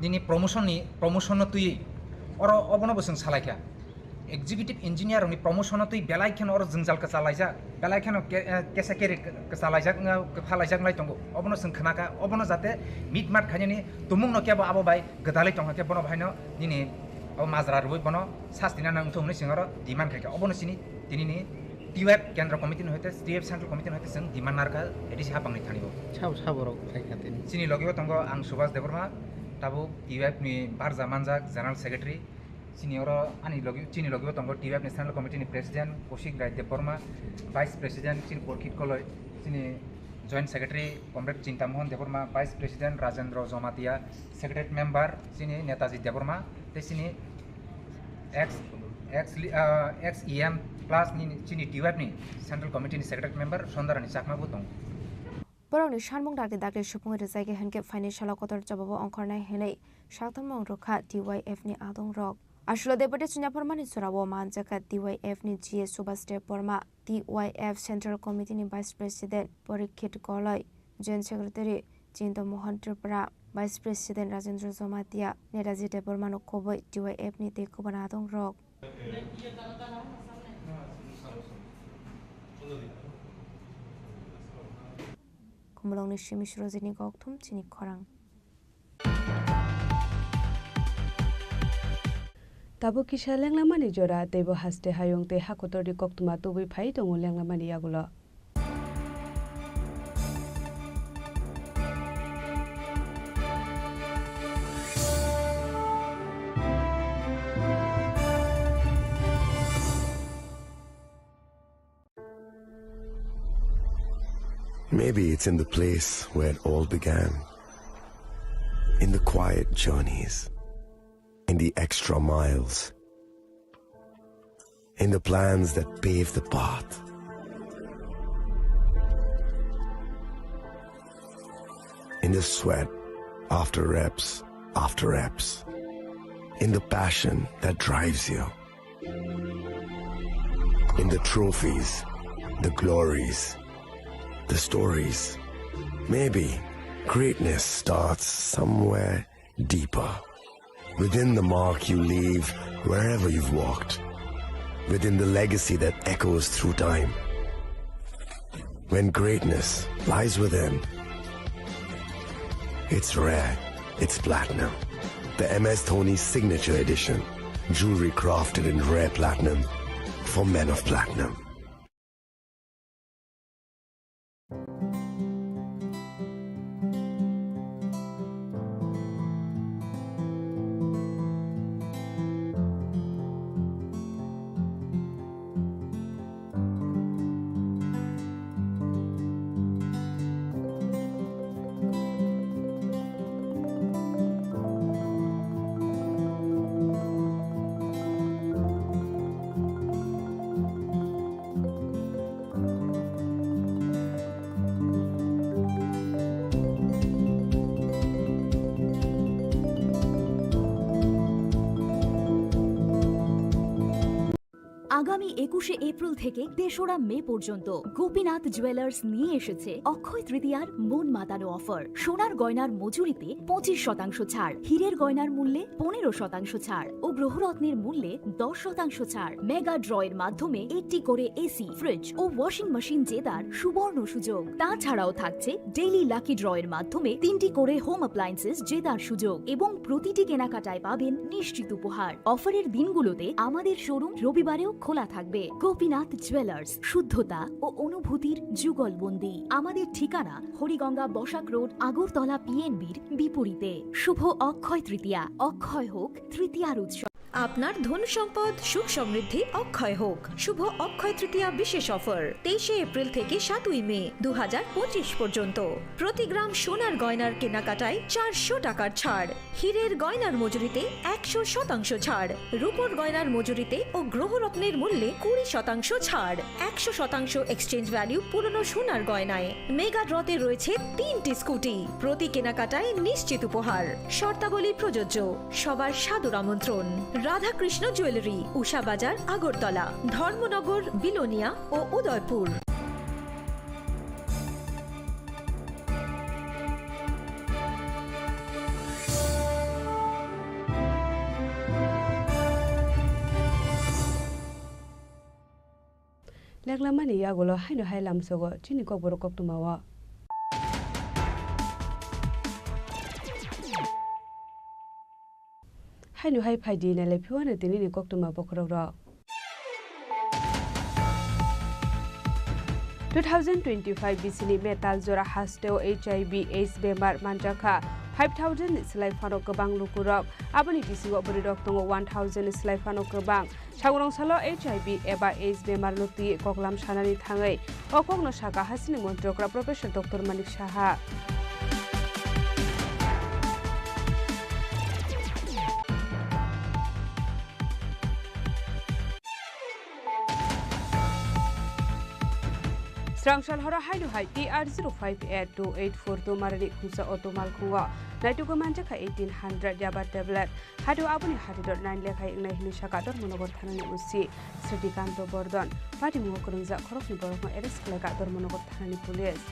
nini promotion ni, promotion no twiwi oro obono bo chwng salaikha. Executive engineer rokni promotion no twi belai kheno oro jwngjal kwchalaijak, belai kheno ke-, eh, kesa keri kwchalaijak, wngya, kwphalaijak wngwi tongo. Obono chwng khnakha, obono jate mitmat khainani tumungno kebo abo bai gwdalwi tongkha khe bono bahaino nini o majra rwui bono sasti na nangthung hinwi chwng oro demand khaikha. Obono chini tinini T Y F Kendra Committee ni hoite, T Y F Central Committee ni hoite chwng demand narwkha A D C hapangni thani o. Sabo, sabo rok khaikha tini. Chini logi o tongo ang Subhas Debbarma, tabuk T Y F ni barja manjak General Secretary. Chini oro ani logi, chini logi o tongo T Y F ni Central Committee ni President Kaushik Rai Debbarma, Vice President chini Porkit Koloi, chini Joint Secretary Comrade Chintamohan Debbarma, Vice President Rajendra Jamatia, Secretary Member chini Netaji Debbarma, tei chini ex, ex, ah, ex E M plus ni chini T Y F ni Central Committee ni Secretary Member Sondarani Chakma bo tongo. Borokni sanmung dakti dakti supungwi rwjagwi hinkhe phaini salo kotor jobabo ongkhornai hinwi saktharmung rwkha T Y F ni adongrok. Asulo Deputy Soniaphormani jorao manjakha T Y F ni G A Subhas Debbarma, T Y F Central Committee ni Vice President Parikshit Goloi, Joint Secretary Chinta Mohan Tripura, Vice President Rajendra Jamatia, Netaji Debbarmano kubui T Y F ni tei kubun adongrok. Khumulwngni simi Surojini kokthum chini khorang. Tabuk kisa lenglamani jora, teibo haste hayung tei ha kotorni koktwma tubui phai tongo lenglamani yagulo. Maybe it's in the place where it all began. In the quiet journeys, in the extra miles, in the plans that pave the path, in the sweat after reps after reps, in the passion that drives you. In the trophies, the glories, the stories. Maybe greatness starts somewhere deeper. Within the mark you leave wherever you've walked. Within the legacy that echoes through time. When greatness lies within, it's rare, it's platinum. The M S Dhoni Signature Edition. Jewelry crafted in rare platinum for men of platinum. আগামী একুশে এপ্রিল থেকে তেসরা মে পর্যন্ত গোপীনাথ জুয়েলার্স নিয়ে এসেছে অক্ষয় তৃতীয়ার মন মাতানো অফার। সোনার গয়নার মজুরিতে পঁচিশ শতাংশ ছাড়, হীরের গয়নার মূল্যে পনেরো শতাংশ ছাড় ও গ্রহরত্নের মূল্যে দশ শতাংশ ছাড়। মেগা ড্রয়ের মাধ্যমে একটি করে এসি, ফ্রিজ ও ওয়াশিং মেশিন জেতার সুবর্ণ সুযোগ। তাছাড়াও থাকছে ডেইলি লাকি ড্রয়ের মাধ্যমে তিনটি করে হোম অ্যাপ্লায়েন্সেস জেতার সুযোগ এবং প্রতিটি কেনাকাটায় পাবেন নিশ্চিত উপহার। অফারের দিনগুলোতে আমাদের শোরুম রবিবারেও খোলা থাকবে। গোপীনাথ জুয়েলার্স, শুদ্ধতা ও অনুভূতির যুগলবন্দি। আমাদের ঠিকানা হরিগঙ্গা বসাক রোড, আগরতলা পিএনবির বিপরীতে। শুভ অক্ষয় তৃতীয়া, অক্ষয় হোক তৃতীয়ার উৎসব। আপনার ধন সম্পদ সুখ সমৃদ্ধি অক্ষয় হোক। শুভ অক্ষয় তৃতীয়া বিশেষ অফার তেইশে এপ্রিল থেকে সাতই মে দু হাজার পঁচিশ পর্যন্ত। প্রতি গ্রাম সোনার গয়নার কেনাকাটায় চারশো টাকার ছাড়, হীরের গয়নার মজুরিতে একশো শতাংশ ছাড়, রূপোর গয়নার মজুরিতে ও গ্রহরত্নের মূল্যে কুড়ি শতাংশ ছাড়, একশো শতাংশ এক্সচেঞ্জ ভ্যালু পুরনো সোনার গয়নায়। মেগা ড্রতে রয়েছে তিনটি স্কুটি, প্রতি কেনাকাটায় নিশ্চিত উপহার। শর্তাবলী প্রযোজ্য। সবার সাদর আমন্ত্রণ। রাধাকৃষ্ণ জুয়েলারি, উষা বাজার, আগরতলা, ধর্মনগর, বিলোনিয়া ও Udaipur. Leklamani yagulo haino hai lamsogo chini kokborok koktwmao. Haino hai phaidi nailai phiwano tinini koktwma bokhorokrok. Two thousand twenty-five bisini metal jora hasteo H I V AIDS bemar manjakha five thousand ni slai phano kwbang lukurok. Aboni bisingo bwrwirok tongo one thousand ni slai phano kwbang. Sagurong salo H I V eba AIDS bemar no twi koklam sanani thangwi o kokno sakha hasini montri okra Professor Doctor Manik Saha. Srangsalhoro haino hai T R zero five eight two eight four two marani khungsa auto malkhungo naitugwi manjakha eighteen hundred yaba tablet. Haino aboni hatiro nine lekhai wngnai hwnwi sakha Dharmanagar thanani O C Sritikanto Bordon. Patimungo kwrwngjak khoroknwi borokno arrest khlaikha Dharmanagar thanani police.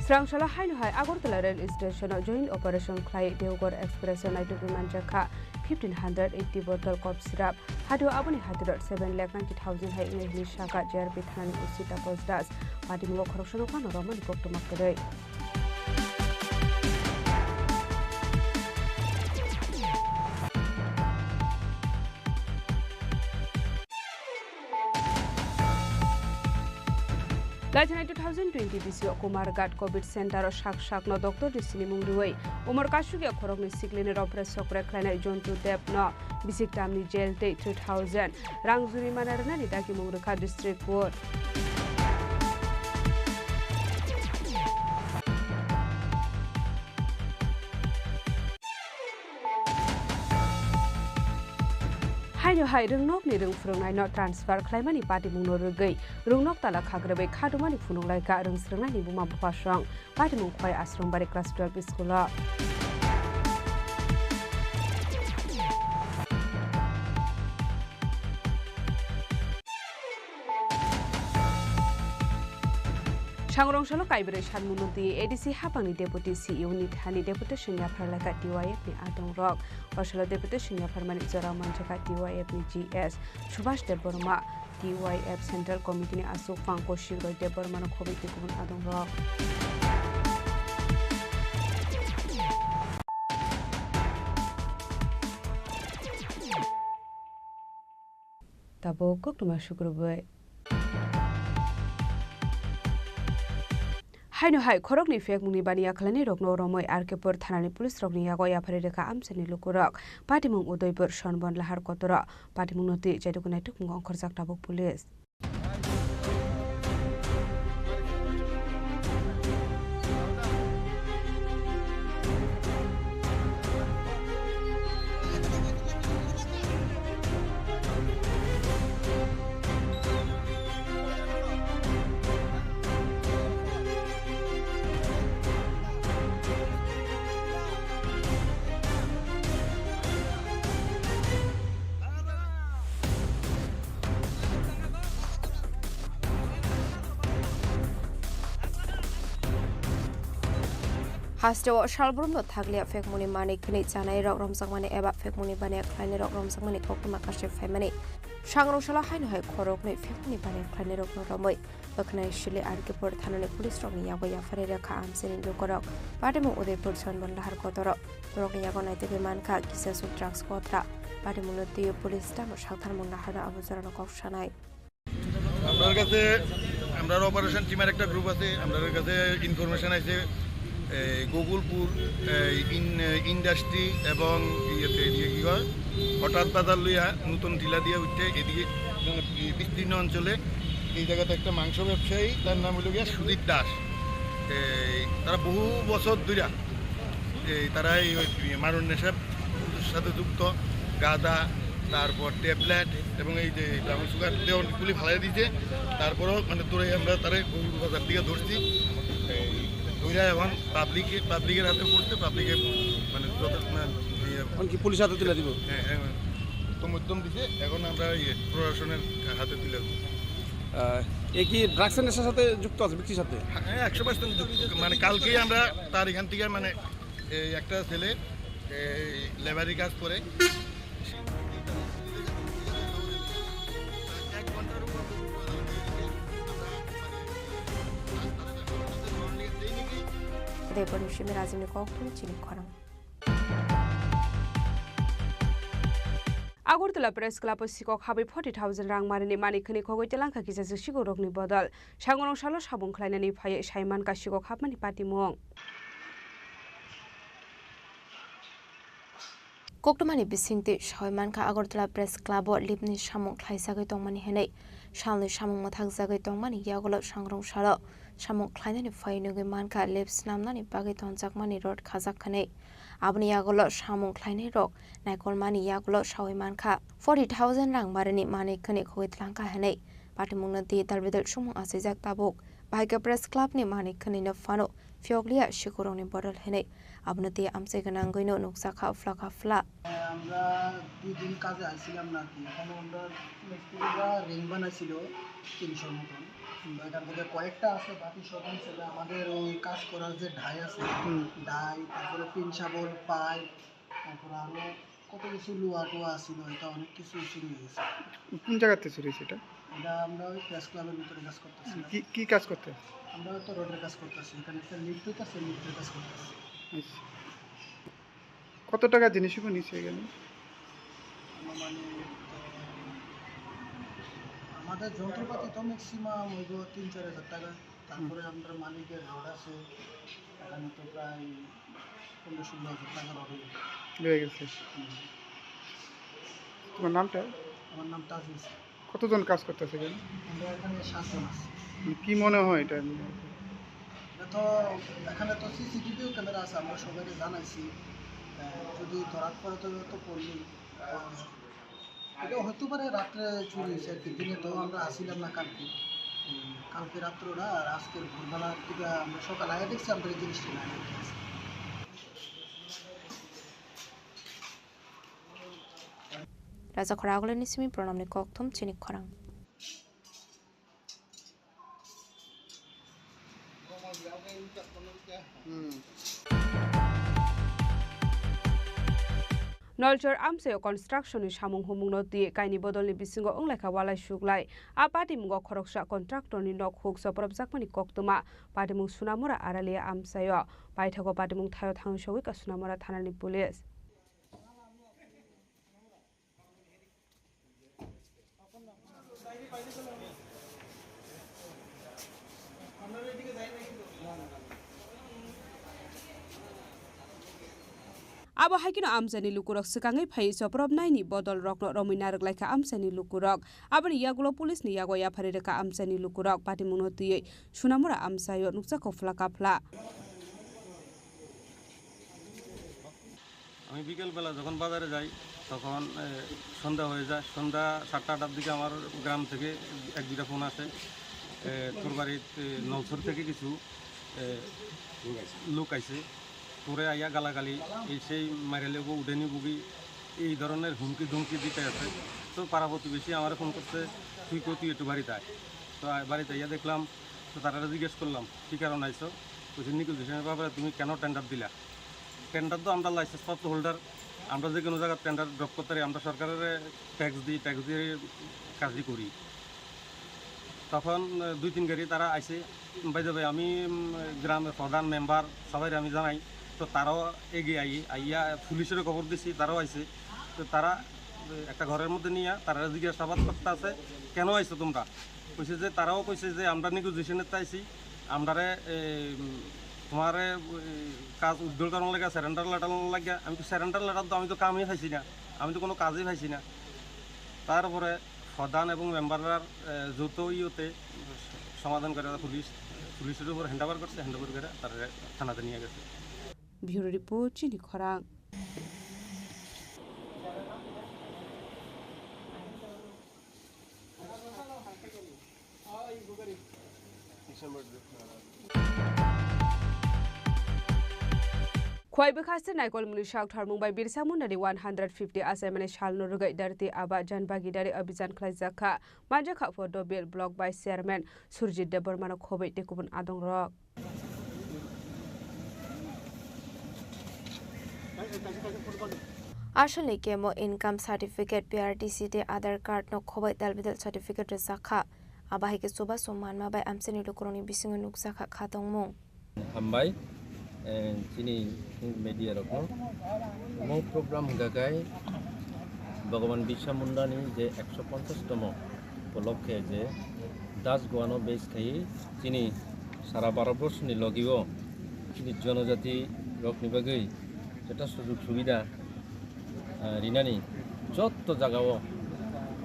Srangsalhoro haino hai Agartala rail station o joint operation khlai Deoghar Express o naitugwi manjakha fifteen hundred eighty bottle cough syrup. Haino aboni hatiro seven lakh ninety thousand hai wngwi hwnwi sakha J R P thanani O C Taposh Das. Patimungo khoroksano phano romani koktwma kwrwi. Laithani two thousand twenty bisingo Kumarghat Covid Center o sak sakno doctor risini mung rwui umor kasugya khoroknwi siklini ropre sokre khlainai Jontu Deb no bisik tamni jail tei three thousand rang jurimana rwnani dagimung rwkha District Court. Haino hai rwngnokni rwng phwrwngnaino transfer khlaimani patimungno rwgwi rwngnok tala khagrabwi khadumani phunuk laikha rwng swrwngnaini buma bupha song. Patimung khwlai Ashram Bari class twelve school o. Sangrong salo kaibrwi sanmungno twi A D C hapangni Deputy C E O ni thani deputation yaphar laikha T Y F ni adongrok. O salo deputation yapharmani jora manjakha T Y F ni G S Subhash Debbarma, T Y F Central Committee ni aswk phang Kaushik Roy Debbarma no khobwi tei kubun adongrok. Tabuk koktwma sukrubwi. Haino hai khoroknwi phekmungni baniya khlainairokno romwi R K Pur thanani police rokni yago yaphari rwkha amchaini lukurok. Patimung Udaipur Sonbon Lahar Kotoro. Patimungno twi chaitugwi naitukmungo ongkhorjak tabuk police. Hasteo salbrumno thakliya phekmungni manwi khwnwi chanairok romjakmani eba phekmungni baniya khlainairok romjakmani koktwma kasui phaimani. Sangrong salo haino hai khoroknwi phekmungni baniya khlainairokno romwi Bwkhnai sili R K Pur thanani police rokni yago yaphari rwkha amchaini lukurok. Patimung Udaipur Sonbon Lahar Kotoro. Borokni yago naitugwi mankha kisasuk drugs kotra. Patimungno twiwi police tamo saktharmung naharno abo jorano kok sanai. আমরার কাছে, আমরার অপারেশন টিমের একটা গ্রুপ আছে, আমরার কাছে ইনফরমেশন আছে, এই গোকুলপুর, এই ইন-, ইন্ডাস্ট্রি এবং ইয়েতে, ইয়ে কি কয়, হঠাৎ বাজার লইয়া নতুন টিলা দিয়ে উঠতে এদিকে মানে বি-, বিস্তীর্ণ অঞ্চলে এই জায়গাতে একটা মাংস ব্যবসায়ী, তার নাম হলো গিয়া সুজিত দাস। এই তারা বহু বছর ধইরা এই তারা এই ওই মারণ নেশার সাথে যুক্ত, গাঁজা, তারপর ট্যাবলেট এবং এই যে ব্রাউন সুগার দিয়ে অনেকগুলি ফালাই দিছে। তারপরেও মানে তোরে আমরা তারে গরুর বাজার থেকে ধরছি। এই ধইরা এখন পাবলিকে, পাবলিকের হাতে পড়ছে, পাবলিকে মানে যত, মানে, ইয়ে, এখন কি পুলিশ হাতে তুলে দিব? হ্যাঁ, হ্যাঁ, তো মধ্যম দিছে, এখন আমরা ইয়ে প্রশাসনের হাতে তুলে দেবো। আহ, এ কি ড্রাগসের নেশার সাথে যুক্ত আছে ব্যক্তির সাথে? হ্যাঁ, একশো পার্সেন্ট যুক্ত। মানে কালকেই আমরা তার এখান থেকে মানে এই একটা ছেলে এই লেবারি কাজ করে। Udaipurni simi Rajini kok thung chini khorang. Agartala Press Club o sikok habwi forty thousand rang marini mani khini khogwi telangkha kisa sikok rokni bodol. Sangrong salo sabung khlainani phaiwi saiman ka sikok hapmani patimung. Koktwmani bisingtwi sawi mankha Agartala Press Club o lipni samung khlaisagwi tongmani hwnwi Salni samung mwthakjagwi tongmani yagulo sangrong salo samung khlainani phai nugwi mankha lip snamnani bagwi tonjakmani rot khajak hwnwi. Aboni yagulo samung khlainairok naikolmani yagulo sawi mankha forty thousand rang marini manwi khwnwi khogwi tlangkha hwnwi patimungno di dalbidal sumung achaijak tabuk. Bahai khe Press Club ni manwi khwnwino phano phiyokliya sikurokni bodol hwnwi abono tei amchai gwnangwino nukjakha phlakha phla. আমরা দুই দিন কাজে আসছিলাম না আর কি। এখানে আমরা মিস্ত্রিরা রিং বানাইছিল তিনশোর মতন। তো এখান থেকে কয়েকটা আছে, বাকি সব হচ্ছে যে আমাদের ওই কাজ করার যে ডাই আছে, হুম। ডাই, তারপরে পিন শাবল, পাইপ, তারপরে আরো কত কিছু লোহা টোয়া আছিল, এটা অনেক কিছু চুরি হয়ে গেছে। কোন জায়গাতে চুরি হয়েছে এটা? এটা আমরা ওই প্রেস ক্লাবের ভিতরে কাজ করতেছি। কি, কি কাজ করতে? আমরা হয়তো রোডের কাজ করতেছি, এখানে একটা লিফট হইতেছে, লিফটের কাজ করতেছি। আচ্ছা। কত টাকা জিনিসগুলো নিছে এখানে? আনুমানিক তো আমাদের যন্ত্রপাতি তো ম্যাক্সিমাম হইব তিন চার হাজার টাকা। তারপরে হুম। আমরা মালিকের রড আছে, এখানে তো প্রায় পনেরো ষোলো হাজার টাকা রড হইব। রয়ে গেছে। হুম। তোমার নামটা? আমার নাম তাজুল ইসলাম। কতজন কাজ করতেছে এখানে? আমরা এখানে সাতজন আছি। মানে কি মনে হয় এটা? এটা তো এখানে তো সিসিটিভিও ক্যামেরা আছে, আমরা সবাইকে জানাইছি। আহ, যদি ধরা পড়ে তো, তো পড়বেই। আহ, এটা হতে পারে রাত্রে চুরি হয়েছে আর কি, দিনে তো আমরা আসিলাম না কালকে। উম, কালকে রাত্রে ওরা আর আজকের ভোরবেলা থেকে আমরা সকালে আগে দেখছি আমরা এই জিনিসটা নাই আর কি। Raja Khoragulani simi pranamni kokthum chini khorang. Hmm. Nolchor amchaio construction ni samung humung no twi kaini bodol ni bisingo wnglaikha walai suglai. A patimungo khoroksa contractor ni nok huk soprobjakmani koktwma. Patimung Sunamura Aralia amchaio. Paithago patimung thaio thangwi sogwi ka Sunamura thana ni police. Abo hai kheno amchaini lukurok swkangwi phai soprobnaini bodolrokno romwi narwk laikha amchaini lukurok. Aboni yagulo police ni yago yapharwi rwkha amchaini lukurok. Patimungno twiwi Sunamura amchaio nukjakha phla kaphla. আমি বিকেলবেলা যখন বাজারে যাই, তখন, এ, সন্ধ্যা হয়ে যায়। সন্ধ্যা সাতটা আটটার দিকে আমার গ্রাম থেকে এক দুইটা ফোন আসে, এ, "তোর বাড়িতে নলছর থেকে কিছু, এ, লোক আইছে, তোরে আইয়া গালাগালি, এই সেই মাইরালে গো উঠে নিবগি", এই ধরনের হুমকি ধমকি দিতে আছে। তো পাড়া প্রতিবেশী আমারে ফোন করছে, "তুই কো, তুই একটু বাড়িতে আয়।" তো আ-, বাড়িতে আইয়া দেখলাম, তো তারা জিজ্ঞেস করলাম, "কি কারণে আইছো?" বলছে, "নেগোসিয়েশনের ব্যাপারে তুমি কেন টেন্ডার দিলা?" টেন্ডার তো আমরা লাইসেন্স প্রাপ্ত হোল্ডার, আমরা যে কোনো জায়গার টেন্ডার ড্রপ করতে পারি, আমরা সরকারের ট্যাক্স দিই, ট্যাক্স দিয়ে কাজই করি। তখন, আহ, দুই তিন গাড়ি তারা আইছে। By the way, আমি, উম, গ্রামের প্রধান, মেম্বার সবাই আমি জানাই। তো তারাও এগিয়ে আই-, আইয়া পুলিশের খবর দিছি, তারাও আইছে। তো তারা, আহ, একটা ঘরের মধ্যে নিয়ে তারা জিজ্ঞাসাবাদ করতে আছে, "কেন আইছো তোমরা?" কইছে যে, তারাও কইছে যে, "আমরা নেগোসিয়েশনের আইছি, আমরারে, এ, উম, তোমারে, এ, কাজ উইথড্র করার লাগে, সারেন্ডার লেটার লাগে।" আমি তো সারেন্ডার লেটার তো আমি তো কামই পাইছি না, আমি তো কোনো কাজই পাইছি না। তারপরে প্রধান এবং মেম্বাররা, এ, যৌথ ইয়েতে সমাধান করে পুলিশ, পুলিশের উপর হ্যান্ড ওভার করছে, হ্যান্ড ওভার করে তারা থানাতে নিয়ে গেছে। Bureau report, Chini Khorang. Khwai bwkha se naikolmungni sak tharmung bai Birsa Mundani one hundred fifty achaimani salno rwgwi Dharti Aaba Jan Bhagidari Abhijan khlaijak kha. Manjakha pho Dobil Block bai Chairman Surjit Debbarmano khobwi tei kubun adongrok. Asalni kemo income certificate, P R T C tei Aadhaar card no khobwi dalbidal certificate rwjakha. Abo hai khe chubachu manma bai amchaini lukurokni bisingo nukjakha kha tongmung. Hambai, eh, chini media rokno. Omo program hwnkha khe Bhagwan Birsa Mundani je ekso ponchash tomo upolokhe je Das Goano base khai chini sara Bharat borshni logio chini jonojati rokni bagwi jeta sujug subida, ah, rinani jotto jagao.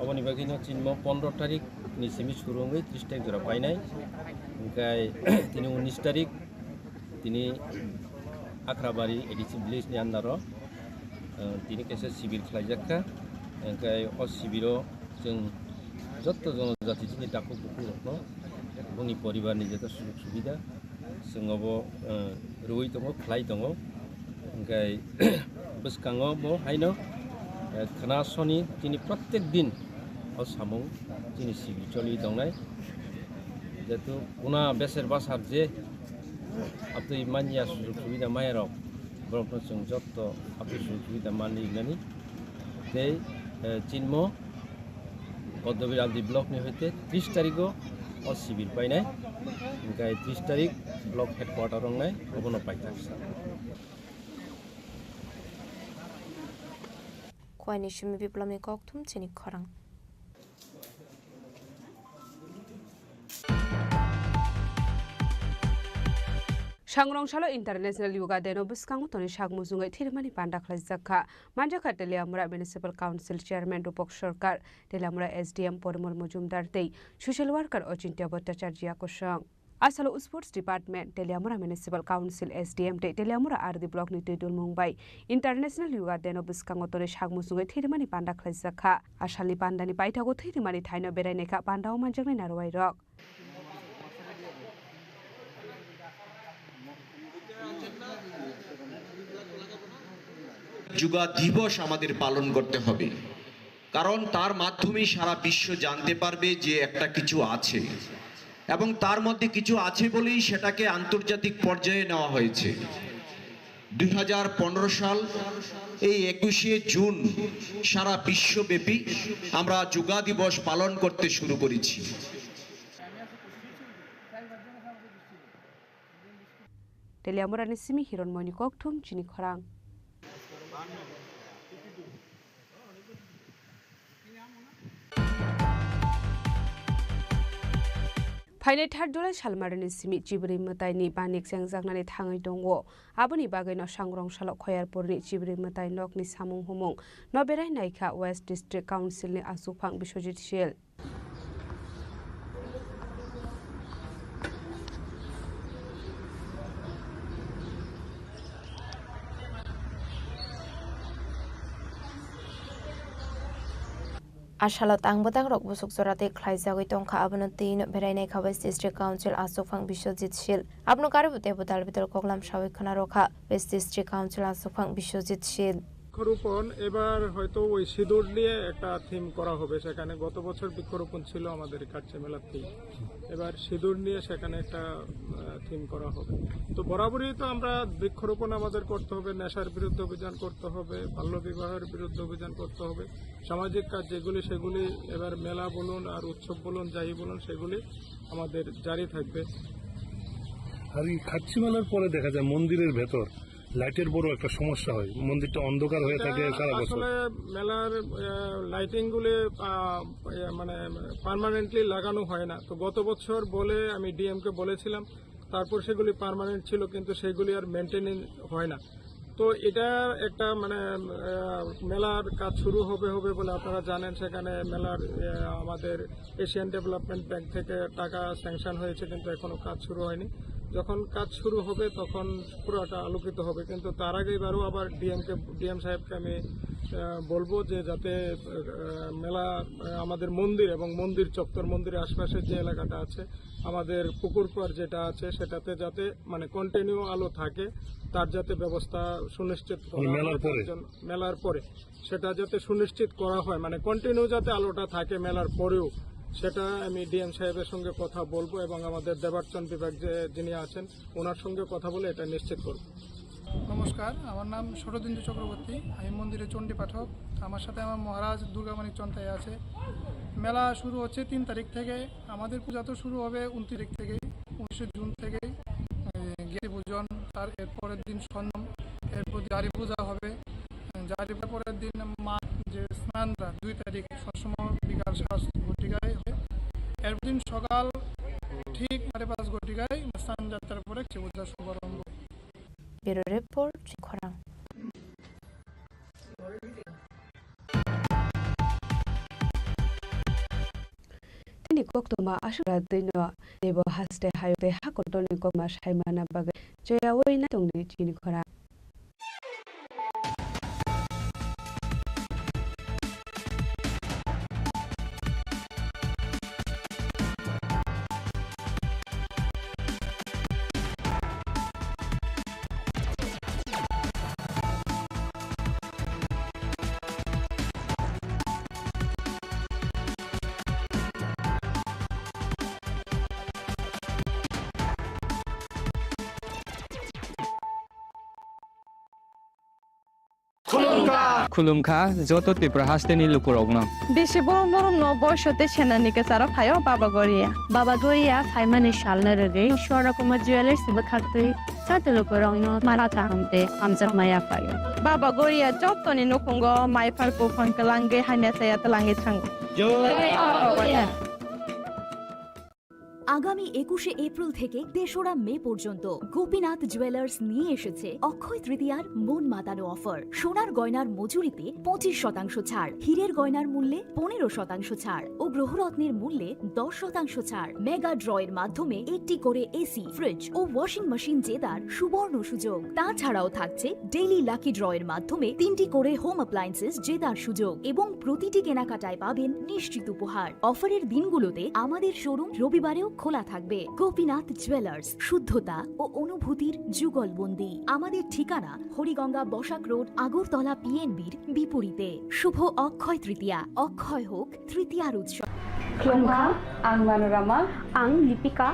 Oboni bagwino chini mo pondro tarik ni simi surungwi tris tarik jora painai. Hingkai tini unis tarik tini Akhrabari A D C village ni under o, eh, tini kaisa sibir khlaijak kha. Hingkai o sibiro chwng jotto jonojati chini takhuk bukhuk rokno boni poribar ni joto sujog subida chwng obo, eh, rwui tongo, khlai tongo. Hingkai bwskango bo haino, eh, khna soni chini protek din o samung chini sibir choli tongnai. Jetu kuna beser basar je aptwi manya sujog subida maya rok, borokno chwng jotto aptwi sujog subida manwi wngnani. Tei, eh, chinmo Kodobir Aldi block ni hoite tris tarigo o sibir painai, hingkai tris tarik block headquarter wngnai obono paithak sa. Khowai ni simi Biplomni kokthum chini khorang. Sangrong salo International Yoga Day no bwskango toni sak muchungwi thwirmani panda khlaijak kha. Manjakha Teliamura Municipal Council Chairman Rupak Sarkar, Teliamura S D M Porimol Mojumdar tei Social Worker Ochintya Bhattacharya kosong. Asalo Sports Department, Teliamura Municipal Council S D M tei Teliamura R D Block ni twi dulmung bai International Yoga Day no bwskango toni sak muchungwi thwirmani panda khlaijak kha. Asalni panda ni paithago thwirmani thaino berai naikha panda o manjaknai narwai rok. Yoga দিবস আমাদের পালন করতে হবে, কারণ তার মাধ্যমেই সারা বিশ্ব জানতে পারবে যে একটা কিছু আছে, এবং তার মধ্যে কিছু আছে বলেই সেটাকে আন্তর্জাতিক পর্যায়ে নেওয়া হয়েছে। দুই হাজার পনেরো সাল এই একুশে জুন সারা বিশ্বব্যাপী আমরা যোগা দিবস পালন করতে শুরু করেছি। Teliamura ni simi Hironmoi ni kokthum chini khorang. Phainai thar July salmari ni simi Chibri mwtai ni banik chengjaknani thangwi tongo. Aboni bagwi no Sangrong salo Khoyarpur ni Chibri mwtai nok ni samung humung no berai naikha West District Council ni achukphang Biswajit Sil. A salo tang bwtang rok busuk jora tei khlaijagwi tongkha, abono twi no berai naikha West District Council achukphang Biswajit Sil. Abono karwi bo teibo dal bidal koklam sawi khwna rwkha West District Council achukphang Biswajit Sil. বৃক্ষরোপণ এবার হয়তো ওই সিঁদুর নিয়ে একটা থিম করা হবে সেখানে। গত বছর বৃক্ষরোপণ ছিল আমাদের কাচ্চি মেলার থিম, এবার সিঁদুর নিয়ে সেখানে একটা থিম করা হবে। তো বরাবরই তো আমরা বৃক্ষরোপণ আমাদের করতে হবে, নেশার বিরুদ্ধে অভিযান করতে হবে, বাল্যবিবাহের বিরুদ্ধে অভিযান করতে হবে, সামাজিক কাজ যেগুলি সেগুলি এবার মেলা বলুন আর উৎসব বলুন যাই বলুন সেগুলি আমাদের জারি থাকবে। আর এই খাচ্ছি মেলার পরে দেখা যায় মন্দিরের ভেতর লাইটের বড় একটা সমস্যা হয়, মন্দিরটা অন্ধকার হয়ে থাকে সারা বছর। আসলে মেলার লাইটিং গুলি আহ, ইয়ে, মানে পার্মানেন্টলি লাগানো হয় না। তো গত বছর বলে আমি ডিএম কে বলেছিলাম, তারপর সেগুলি পার্মানেন্ট ছিল কিন্তু সেগুলি আর মেনটেনেন্স হয় না। তো এটা একটা মানে আহ, মেলার কাজ শুরু হবে হবে বলে আপনারা জানেন, সেখানে মেলার আহ, আমাদের এশিয়ান ডেভেলপমেন্ট ব্যাংক থেকে টাকা স্যাংশন হয়েছে, কিন্তু এখনো কাজ শুরু হয়নি। যখন কাজ শুরু হবে তখন পুরোটা আলোকিত হবে, কিন্তু তার আগে এবারও আবার ডিএম কে, ডিএম সাহেবকে আমি আহ, বলবো যে যাতে আহ, মেলা আহ, আমাদের মন্দির এবং মন্দির চত্বর, মন্দিরের আশপাশের যে এলাকাটা আছে, আমাদের পুকুর পাড় যেটা আছে সেটাতে যাতে মানে কন্টিনিউ আলো থাকে, তার যাতে ব্যবস্থা সুনিশ্চিত করা মানে মেলার হয়, তার পরে? জন্য মেলার পরে সেটা যাতে সুনিশ্চিত করা হয়, মানে কন্টিনিউ যাতে আলোটা থাকে মেলার পরেও, সেটা আমি ডিএম সাহেবের সঙ্গে কথা বলবো এবং আমাদের দেবার্চন বিভাগ যে যিনি আছেন ওনার সঙ্গে কথা বলে এটা নিশ্চিত করব। নমস্কার, আমার নাম শরদিন্দু চক্রবর্তী। আমি মন্দিরে চণ্ডী পাঠক। আমার সাথে আমার মহারাজ দুর্গা মানিক চন্তাই আছে। মেলা শুরু হচ্ছে তিন তারিখ থেকে। আমাদের পূজা তো শুরু হবে উনত্রিশ তারিখ থেকে, উনিশে জুন থেকে। এই গিরি পূজন, তার এর পরের দিন সন্ধ্যম, এরপর জারি পূজা হবে। জারি পূজার পরের দিন মা যে স্নান যাত্রা দুই তারিখ সবসময় বিকাল সাত ঘটিকায় হয়। এর দিন সকাল ঠিক সাড়ে পাঁচ ঘটিকায় স্নান যাত্রার পরে পূজা শুভারম্ভ। Bureau Report, Khorang. Tini koktwma aswk twi no teibo haste hayung tei ha kotorni kokma sai manna bagwi choyaui nai tongdi chini khorang. Khulumkha. Khulumkha joto Tripura hasteni lukurokno. Bisi borom borom no boiso tei senani kwcharo phaio Baba Goria. Baba Goria phaimani salno rwgwi Swarna Kumar Jewellers bwkhaktwi joto lukurokno mara kaham tei hamjakma yaphaio. Baba Goria jotoni nukhungo maiphar buphang kwlangwi hamya chaya twlangwi thango. Jai Baba Goria. আগামী একুশে এপ্রিল থেকে তেসরা মে পর্যন্ত গোপীনাথ জুয়েলার্স নিয়ে এসেছে অক্ষয় তৃতীয়ার মন মাতানো অফার। সোনার গয়নার মজুরিতে পঁচিশ শতাংশ ছাড়, হীরের গয়নার মূল্যে পনেরো শতাংশ ছাড় ও গ্রহরত্নের মূল্যে দশ শতাংশ ছাড়। মেগা ড্রয়ের মাধ্যমে একটি করে এসি, ফ্রিজ ও ওয়াশিং মেশিন জেতার সুবর্ণ সুযোগ। তাছাড়াও থাকছে ডেইলি লাকি ড্রয়ের মাধ্যমে তিনটি করে হোম অ্যাপ্লায়েন্সেস জেতার সুযোগ এবং প্রতিটি কেনাকাটায় পাবেন নিশ্চিত উপহার। অফারের দিনগুলোতে আমাদের শোরুম রবিবারেও খোলা থাকবে। গোপীনাথ জুয়েলার্স, শুদ্ধতা ও অনুভূতির যুগলবন্দি। আমাদের ঠিকানা হরিগঙ্গা বসাক রোড, আগরতলা পিএনবির বিপরীতে। শুভ অক্ষয় তৃতীয়া, অক্ষয় হোক তৃতীয়ার উৎসব। Khulumkha, ang Manorama. Ang Lipika.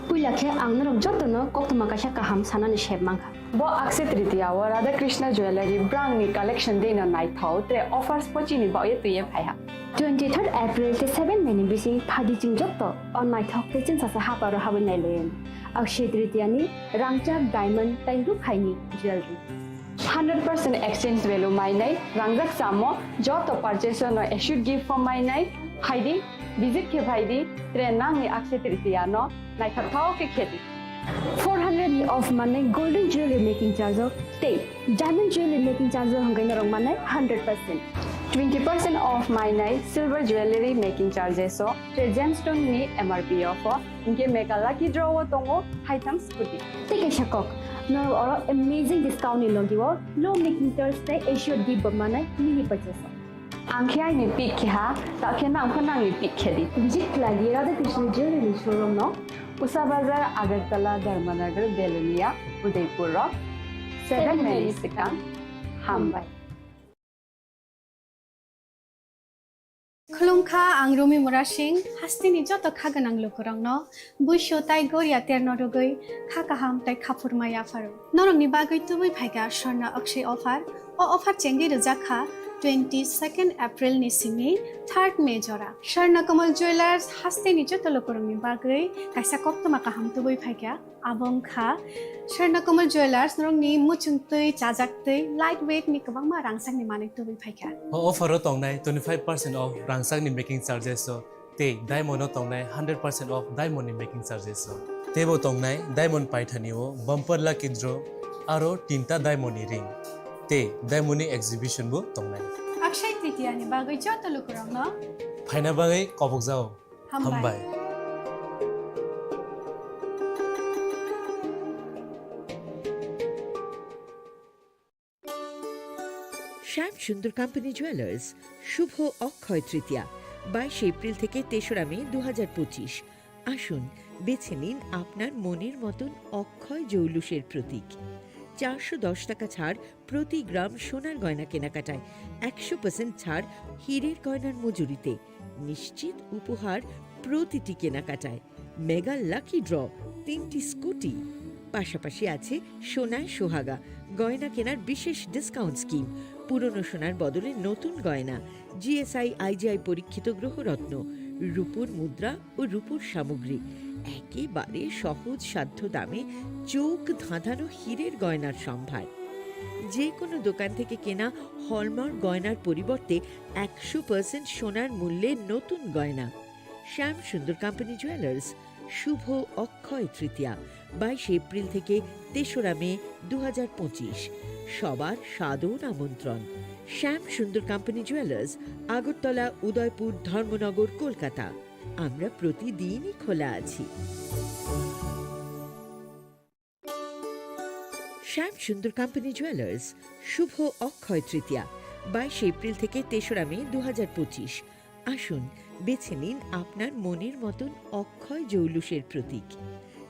Puila khe ang norok jotono koktwma kaisa kaham sanani sep mankha. Bo Akshaya Tritiya o Radha Krishna Jewellery brangni collection dino naithok, tre offers bo chini bagwi twiwi phaiha. Twenty third April tei seven May ni bising phadi chwng joto o naithok tei chwngsasa haparo habwi nailaio. Akshaya Tritiya ni rangchak, diamond tei rukhaini jewellery. Hundred percent exchange value mainai, rangjak chamo joto purchase no assured gift form mainai, phaidi, visit khe phaidi, tre nangni Akshaya Tritiya no naithok thok khe khedi. Four hundred ni off mannai golden jewelry making charge o tei diamond jewelry making charge o hwnkhai norok mannai hundred percent. Twenty percent off mainai silver jewelry making charges o, tei gemstone ni M R P off o, hinkhe mega lucky draw o tongo haitham scooty. Tei kaisa kok, norok oro amazing discount ni logi o low making charge tei assured gift bo mannai mini purchase o. Ang khe aini pick khe ha, ta khe nang pho nangni pick khe di. Visit khlai di Radha Krishna Jewellery showroom no. Usa Bazar, Agartala, Dharmanagar, Belonia, Udaipur rok. Seven May ni swkang. Hambai. Khulumkha, ang Rumi Murasing, hasteni joto kha gwnang lukurokno buisu tai goria terno rwgwi kha kaham tai khaphurma yapharo. Norokni bagwi tubui phaikha Swarna Akshaya offer. O offer chengwi rwjakha twenty second April ni simi third May jora. Swarna Kamal Jewellers hasteni joto lukurokni bagwi kaisa koktwma kaham tubui phaikha. Abo wngkha Swarna Kamal Jewellers norokni muchungtwi, chajaktwi, light weight ni kwbangma rangchakni manwi tubui phaikha. O offer o tongnai twenty five percent off rangchakni making charges o. Tei diamond o tongnai hundred percent off diamond ni making charges o. Teibo tongnai diamond paithani o bumper lucky draw aro tinta diamond ni ring. Tei diamond ni exhibition bo tongnai. Akshaya Tritiya ni bagwi joto lukurokno phaina bagwi kobokjao. Hambai. Hambai. শ্যাম সুন্দর company jewellers, শুভ অক্ষয় তৃতীয়া, বাইশে এপ্রিল থেকে তেসরা মে দু হাজার পঁচিশ। আসুন, বেছে নিন আপনার মনের মতন অক্ষয় জৌলুসের প্রতীক। চারশো দশ টাকা ছাড় প্রতি গ্রাম সোনার গয়না কেনাকাটায়, একশো পার্সেন্ট ছাড় হীরের গয়নার মজুরিতে, নিশ্চিত উপহার প্রতিটি কেনাকাটায়। মেগা লাকি ড্র, তিনটি স্কুটি, পাশাপাশি আছে সোনায় সোহাগা, গয়না কেনার বিশেষ ডিসকাউন্ট স্কিম, পুরনো সোনার বদলে নতুন গয়না, জিএসআই আইজিআই পরীক্ষিত গ্রহরত্ন, রূপোর মুদ্রা ও রূপোর সামগ্রী, একেবারে সহজ সাধ্য দামে চোখ ধাঁধানো হীরের গয়নার সম্ভার। যে কোনো দোকান থেকে কেনা হলমার্ক গয়নার পরিবর্তে একশো পার্সেন্ট সোনার মূল্যে নতুন গয়না। শ্যাম সুন্দর কোম্পানি জুয়েলার্স, শুভ অক্ষয় তৃতীয়া, বাইশে এপ্রিল থেকে তেসরা মে দু হাজার পঁচিশ। সবার সাদর আমন্ত্রণ। শ্যাম সুন্দর কোম্পানি জুয়েলার্স, আগরতলা, উদয়পুর, ধর্মনগর, কলকাতা। আমরা প্রতিদিনই খোলা আছি। শ্যাম সুন্দর কোম্পানি জুয়েলার্স, শুভ অক্ষয় তৃতীয়া, বাইশে এপ্রিল থেকে তেসরা মে দু হাজার পঁচিশ। আসুন, বেছে নিন আপনার মনের মতন অক্ষয় জৌলুসের প্রতীক।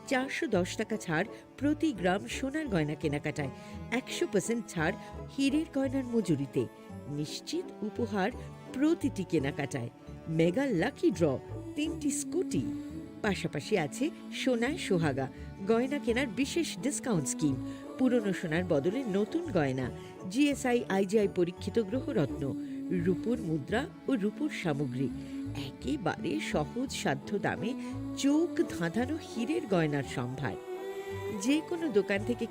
চারশো দশ টাকা ছাড় প্রতি গ্রাম সোনার গয়না কেনাকাটায়, একশো পার্সেন্ট ছাড় হীরের গয়নার মজুরিতে, নিশ্চিত উপহার প্রতিটি কেনাকাটায়, মেগা লাকি ড্র, তিনটি স্কুটি। পাশাপাশি আছে সোনায় সোহাগা, গয়না কেনার বিশেষ ডিসকাউন্ট স্কিম, পুরনো সোনার বদলে নতুন গয়না, জিএসআই আইজিআই পরীক্ষিত গ্রহরত্ন, রূপোর মুদ্রা ও রূপোর সামগ্রী, একেবারে সহজ সাধ্য দামে চোখ ধাঁধানো হীরের গয়নার সম্ভার। যে কোনো দোকান থেকে